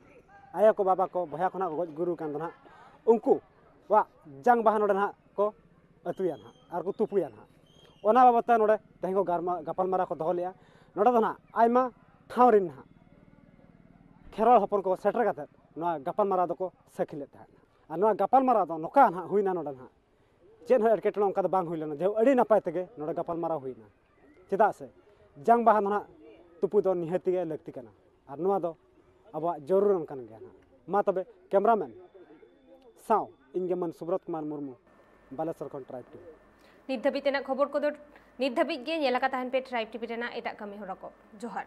ᱟᱭᱳ ᱠᱚ, ᱵᱟᱵᱟ ᱠᱚ, ᱵᱚᱭᱦᱟ ᱠᱷᱚᱱᱟᱜ ᱠᱚ ᱜᱚᱡ ᱜᱩᱨᱩ ᱟᱠᱟᱱ ᱫᱚ ᱱᱟᱦᱟᱜ, ᱩᱱᱠᱩᱣᱟᱜ ᱡᱟᱝ ᱵᱟᱦᱟ ᱱᱚᱰᱮ ᱱᱟᱦᱟᱜ ᱠᱚ ᱟᱹᱛᱩᱭᱟ ᱱᱟᱦᱟᱜ ᱟᱨ ᱠᱚ ᱛᱩᱯᱩᱭᱟ ᱱᱟᱦᱟᱜ᱾ ᱚᱱᱟ ᱵᱟᱵᱚᱫ ᱛᱮ ᱱᱚᱰᱮ ᱛᱮᱦᱮᱧ ᱠᱚ ᱜᱟᱨᱢᱟ-, ᱜᱟᱯᱟᱞᱢᱟᱨᱟᱣ ᱠᱚ ᱫᱚᱦᱚ ᱞᱮᱫᱼᱟ᱾ ᱱᱚᱰᱮ ᱫᱚ ᱱᱟᱦᱟᱜ ᱟᱭᱢᱟ ᱴᱷᱟᱶ ᱨᱮᱱ ᱱᱟᱦᱟᱜ ᱠᱷᱮᱨᱣᱟᱲ ᱦᱚᱯᱚᱱ ᱠᱚ ᱥᱮᱴᱮᱨ ᱠᱟᱛᱮᱫ ᱱᱚᱣᱟ ᱜᱟᱯᱟᱞᱢᱟᱨᱟᱣ ᱫᱚᱠᱚ ᱥᱟᱹᱠᱷᱤ ᱞᱮᱫ ᱛᱟᱦᱮᱸᱫ᱾ ᱟᱨ ᱱᱚᱣᱟ ᱜᱟᱯᱟᱞᱢᱟᱨᱟᱣ ᱫᱚ ᱱᱚᱝᱠᱟ ᱱᱟᱦᱟᱜ ᱦᱩᱭᱱᱟ ᱱᱚᱰᱮ ᱱᱟᱦᱟᱜ᱾ ᱪᱮᱫ ᱦᱚᱸ ᱮᱴᱠᱮᱴᱚᱬᱮ ᱚᱱᱠᱟ ᱫᱚ ᱵᱟᱝ ᱦᱩᱭ ᱞᱮᱱᱟ, ᱡᱮ ᱟᱹᱰᱤ ᱱᱟᱯᱟᱭ ᱛᱮᱜᱮ ᱱᱚᱰᱮ ᱜᱟᱯᱟᱞᱢᱟᱨᱟᱣ ᱦᱩᱭᱱᱟ᱾ ᱪᱮᱫᱟᱜ ᱥᱮ ᱡᱟᱝ ᱵᱟᱦᱟ ᱫᱚ ᱱᱟᱦᱟᱜ ᱛᱩᱯᱩ ᱫᱚ ᱱᱤᱦᱟᱹᱛᱤ ᱜᱮ ᱞᱟᱹᱠᱛᱤ ᱠᱟᱱᱟ᱾ ᱟᱨ ᱱᱚᱣᱟ ᱫᱚ ᱟᱵᱚᱣᱟᱜ ᱡᱟᱹᱨᱩᱲᱟᱱ ᱠᱟᱱ ᱜᱮᱭᱟ ᱱᱟᱦᱟᱜ᱾ ᱢᱟ ᱛᱚᱵᱮ, ᱠᱮᱢᱨᱟᱢᱮᱱ ᱥᱟᱶ ᱤᱧ ᱜᱮ ᱢᱟᱹᱱ ᱥᱩᱵᱨᱚᱛ ᱠᱩᱢᱟᱨ ᱢᱩᱨᱢᱩ, ᱵᱟᱞᱮᱥᱚᱨ ᱠᱷᱚᱱ ᱴᱨᱟᱭᱤᱵᱽ ᱴᱤᱵᱷᱤ᱾ ᱱᱤᱛ ᱫᱷᱟᱹᱵᱤᱡ ᱛᱮᱱᱟᱜ ᱠᱷᱚᱵᱚᱨ ᱠᱚᱫᱚ ᱱᱤᱛ ᱫᱷᱟᱹᱵᱤᱡ ᱜᱮ ᱧᱮᱞ ᱟᱠᱟ ᱛᱟᱦᱮᱱ ᱯᱮ ᱴᱨᱟᱭᱤᱵᱽ ᱴᱤᱵᱷᱤ ᱨᱮᱱᱟᱜ ᱮᱴᱟᱜ ᱠᱟᱹᱢᱤ ᱦᱚᱨᱟ ᱠᱚ᱾ ᱡᱚᱦᱟᱨ᱾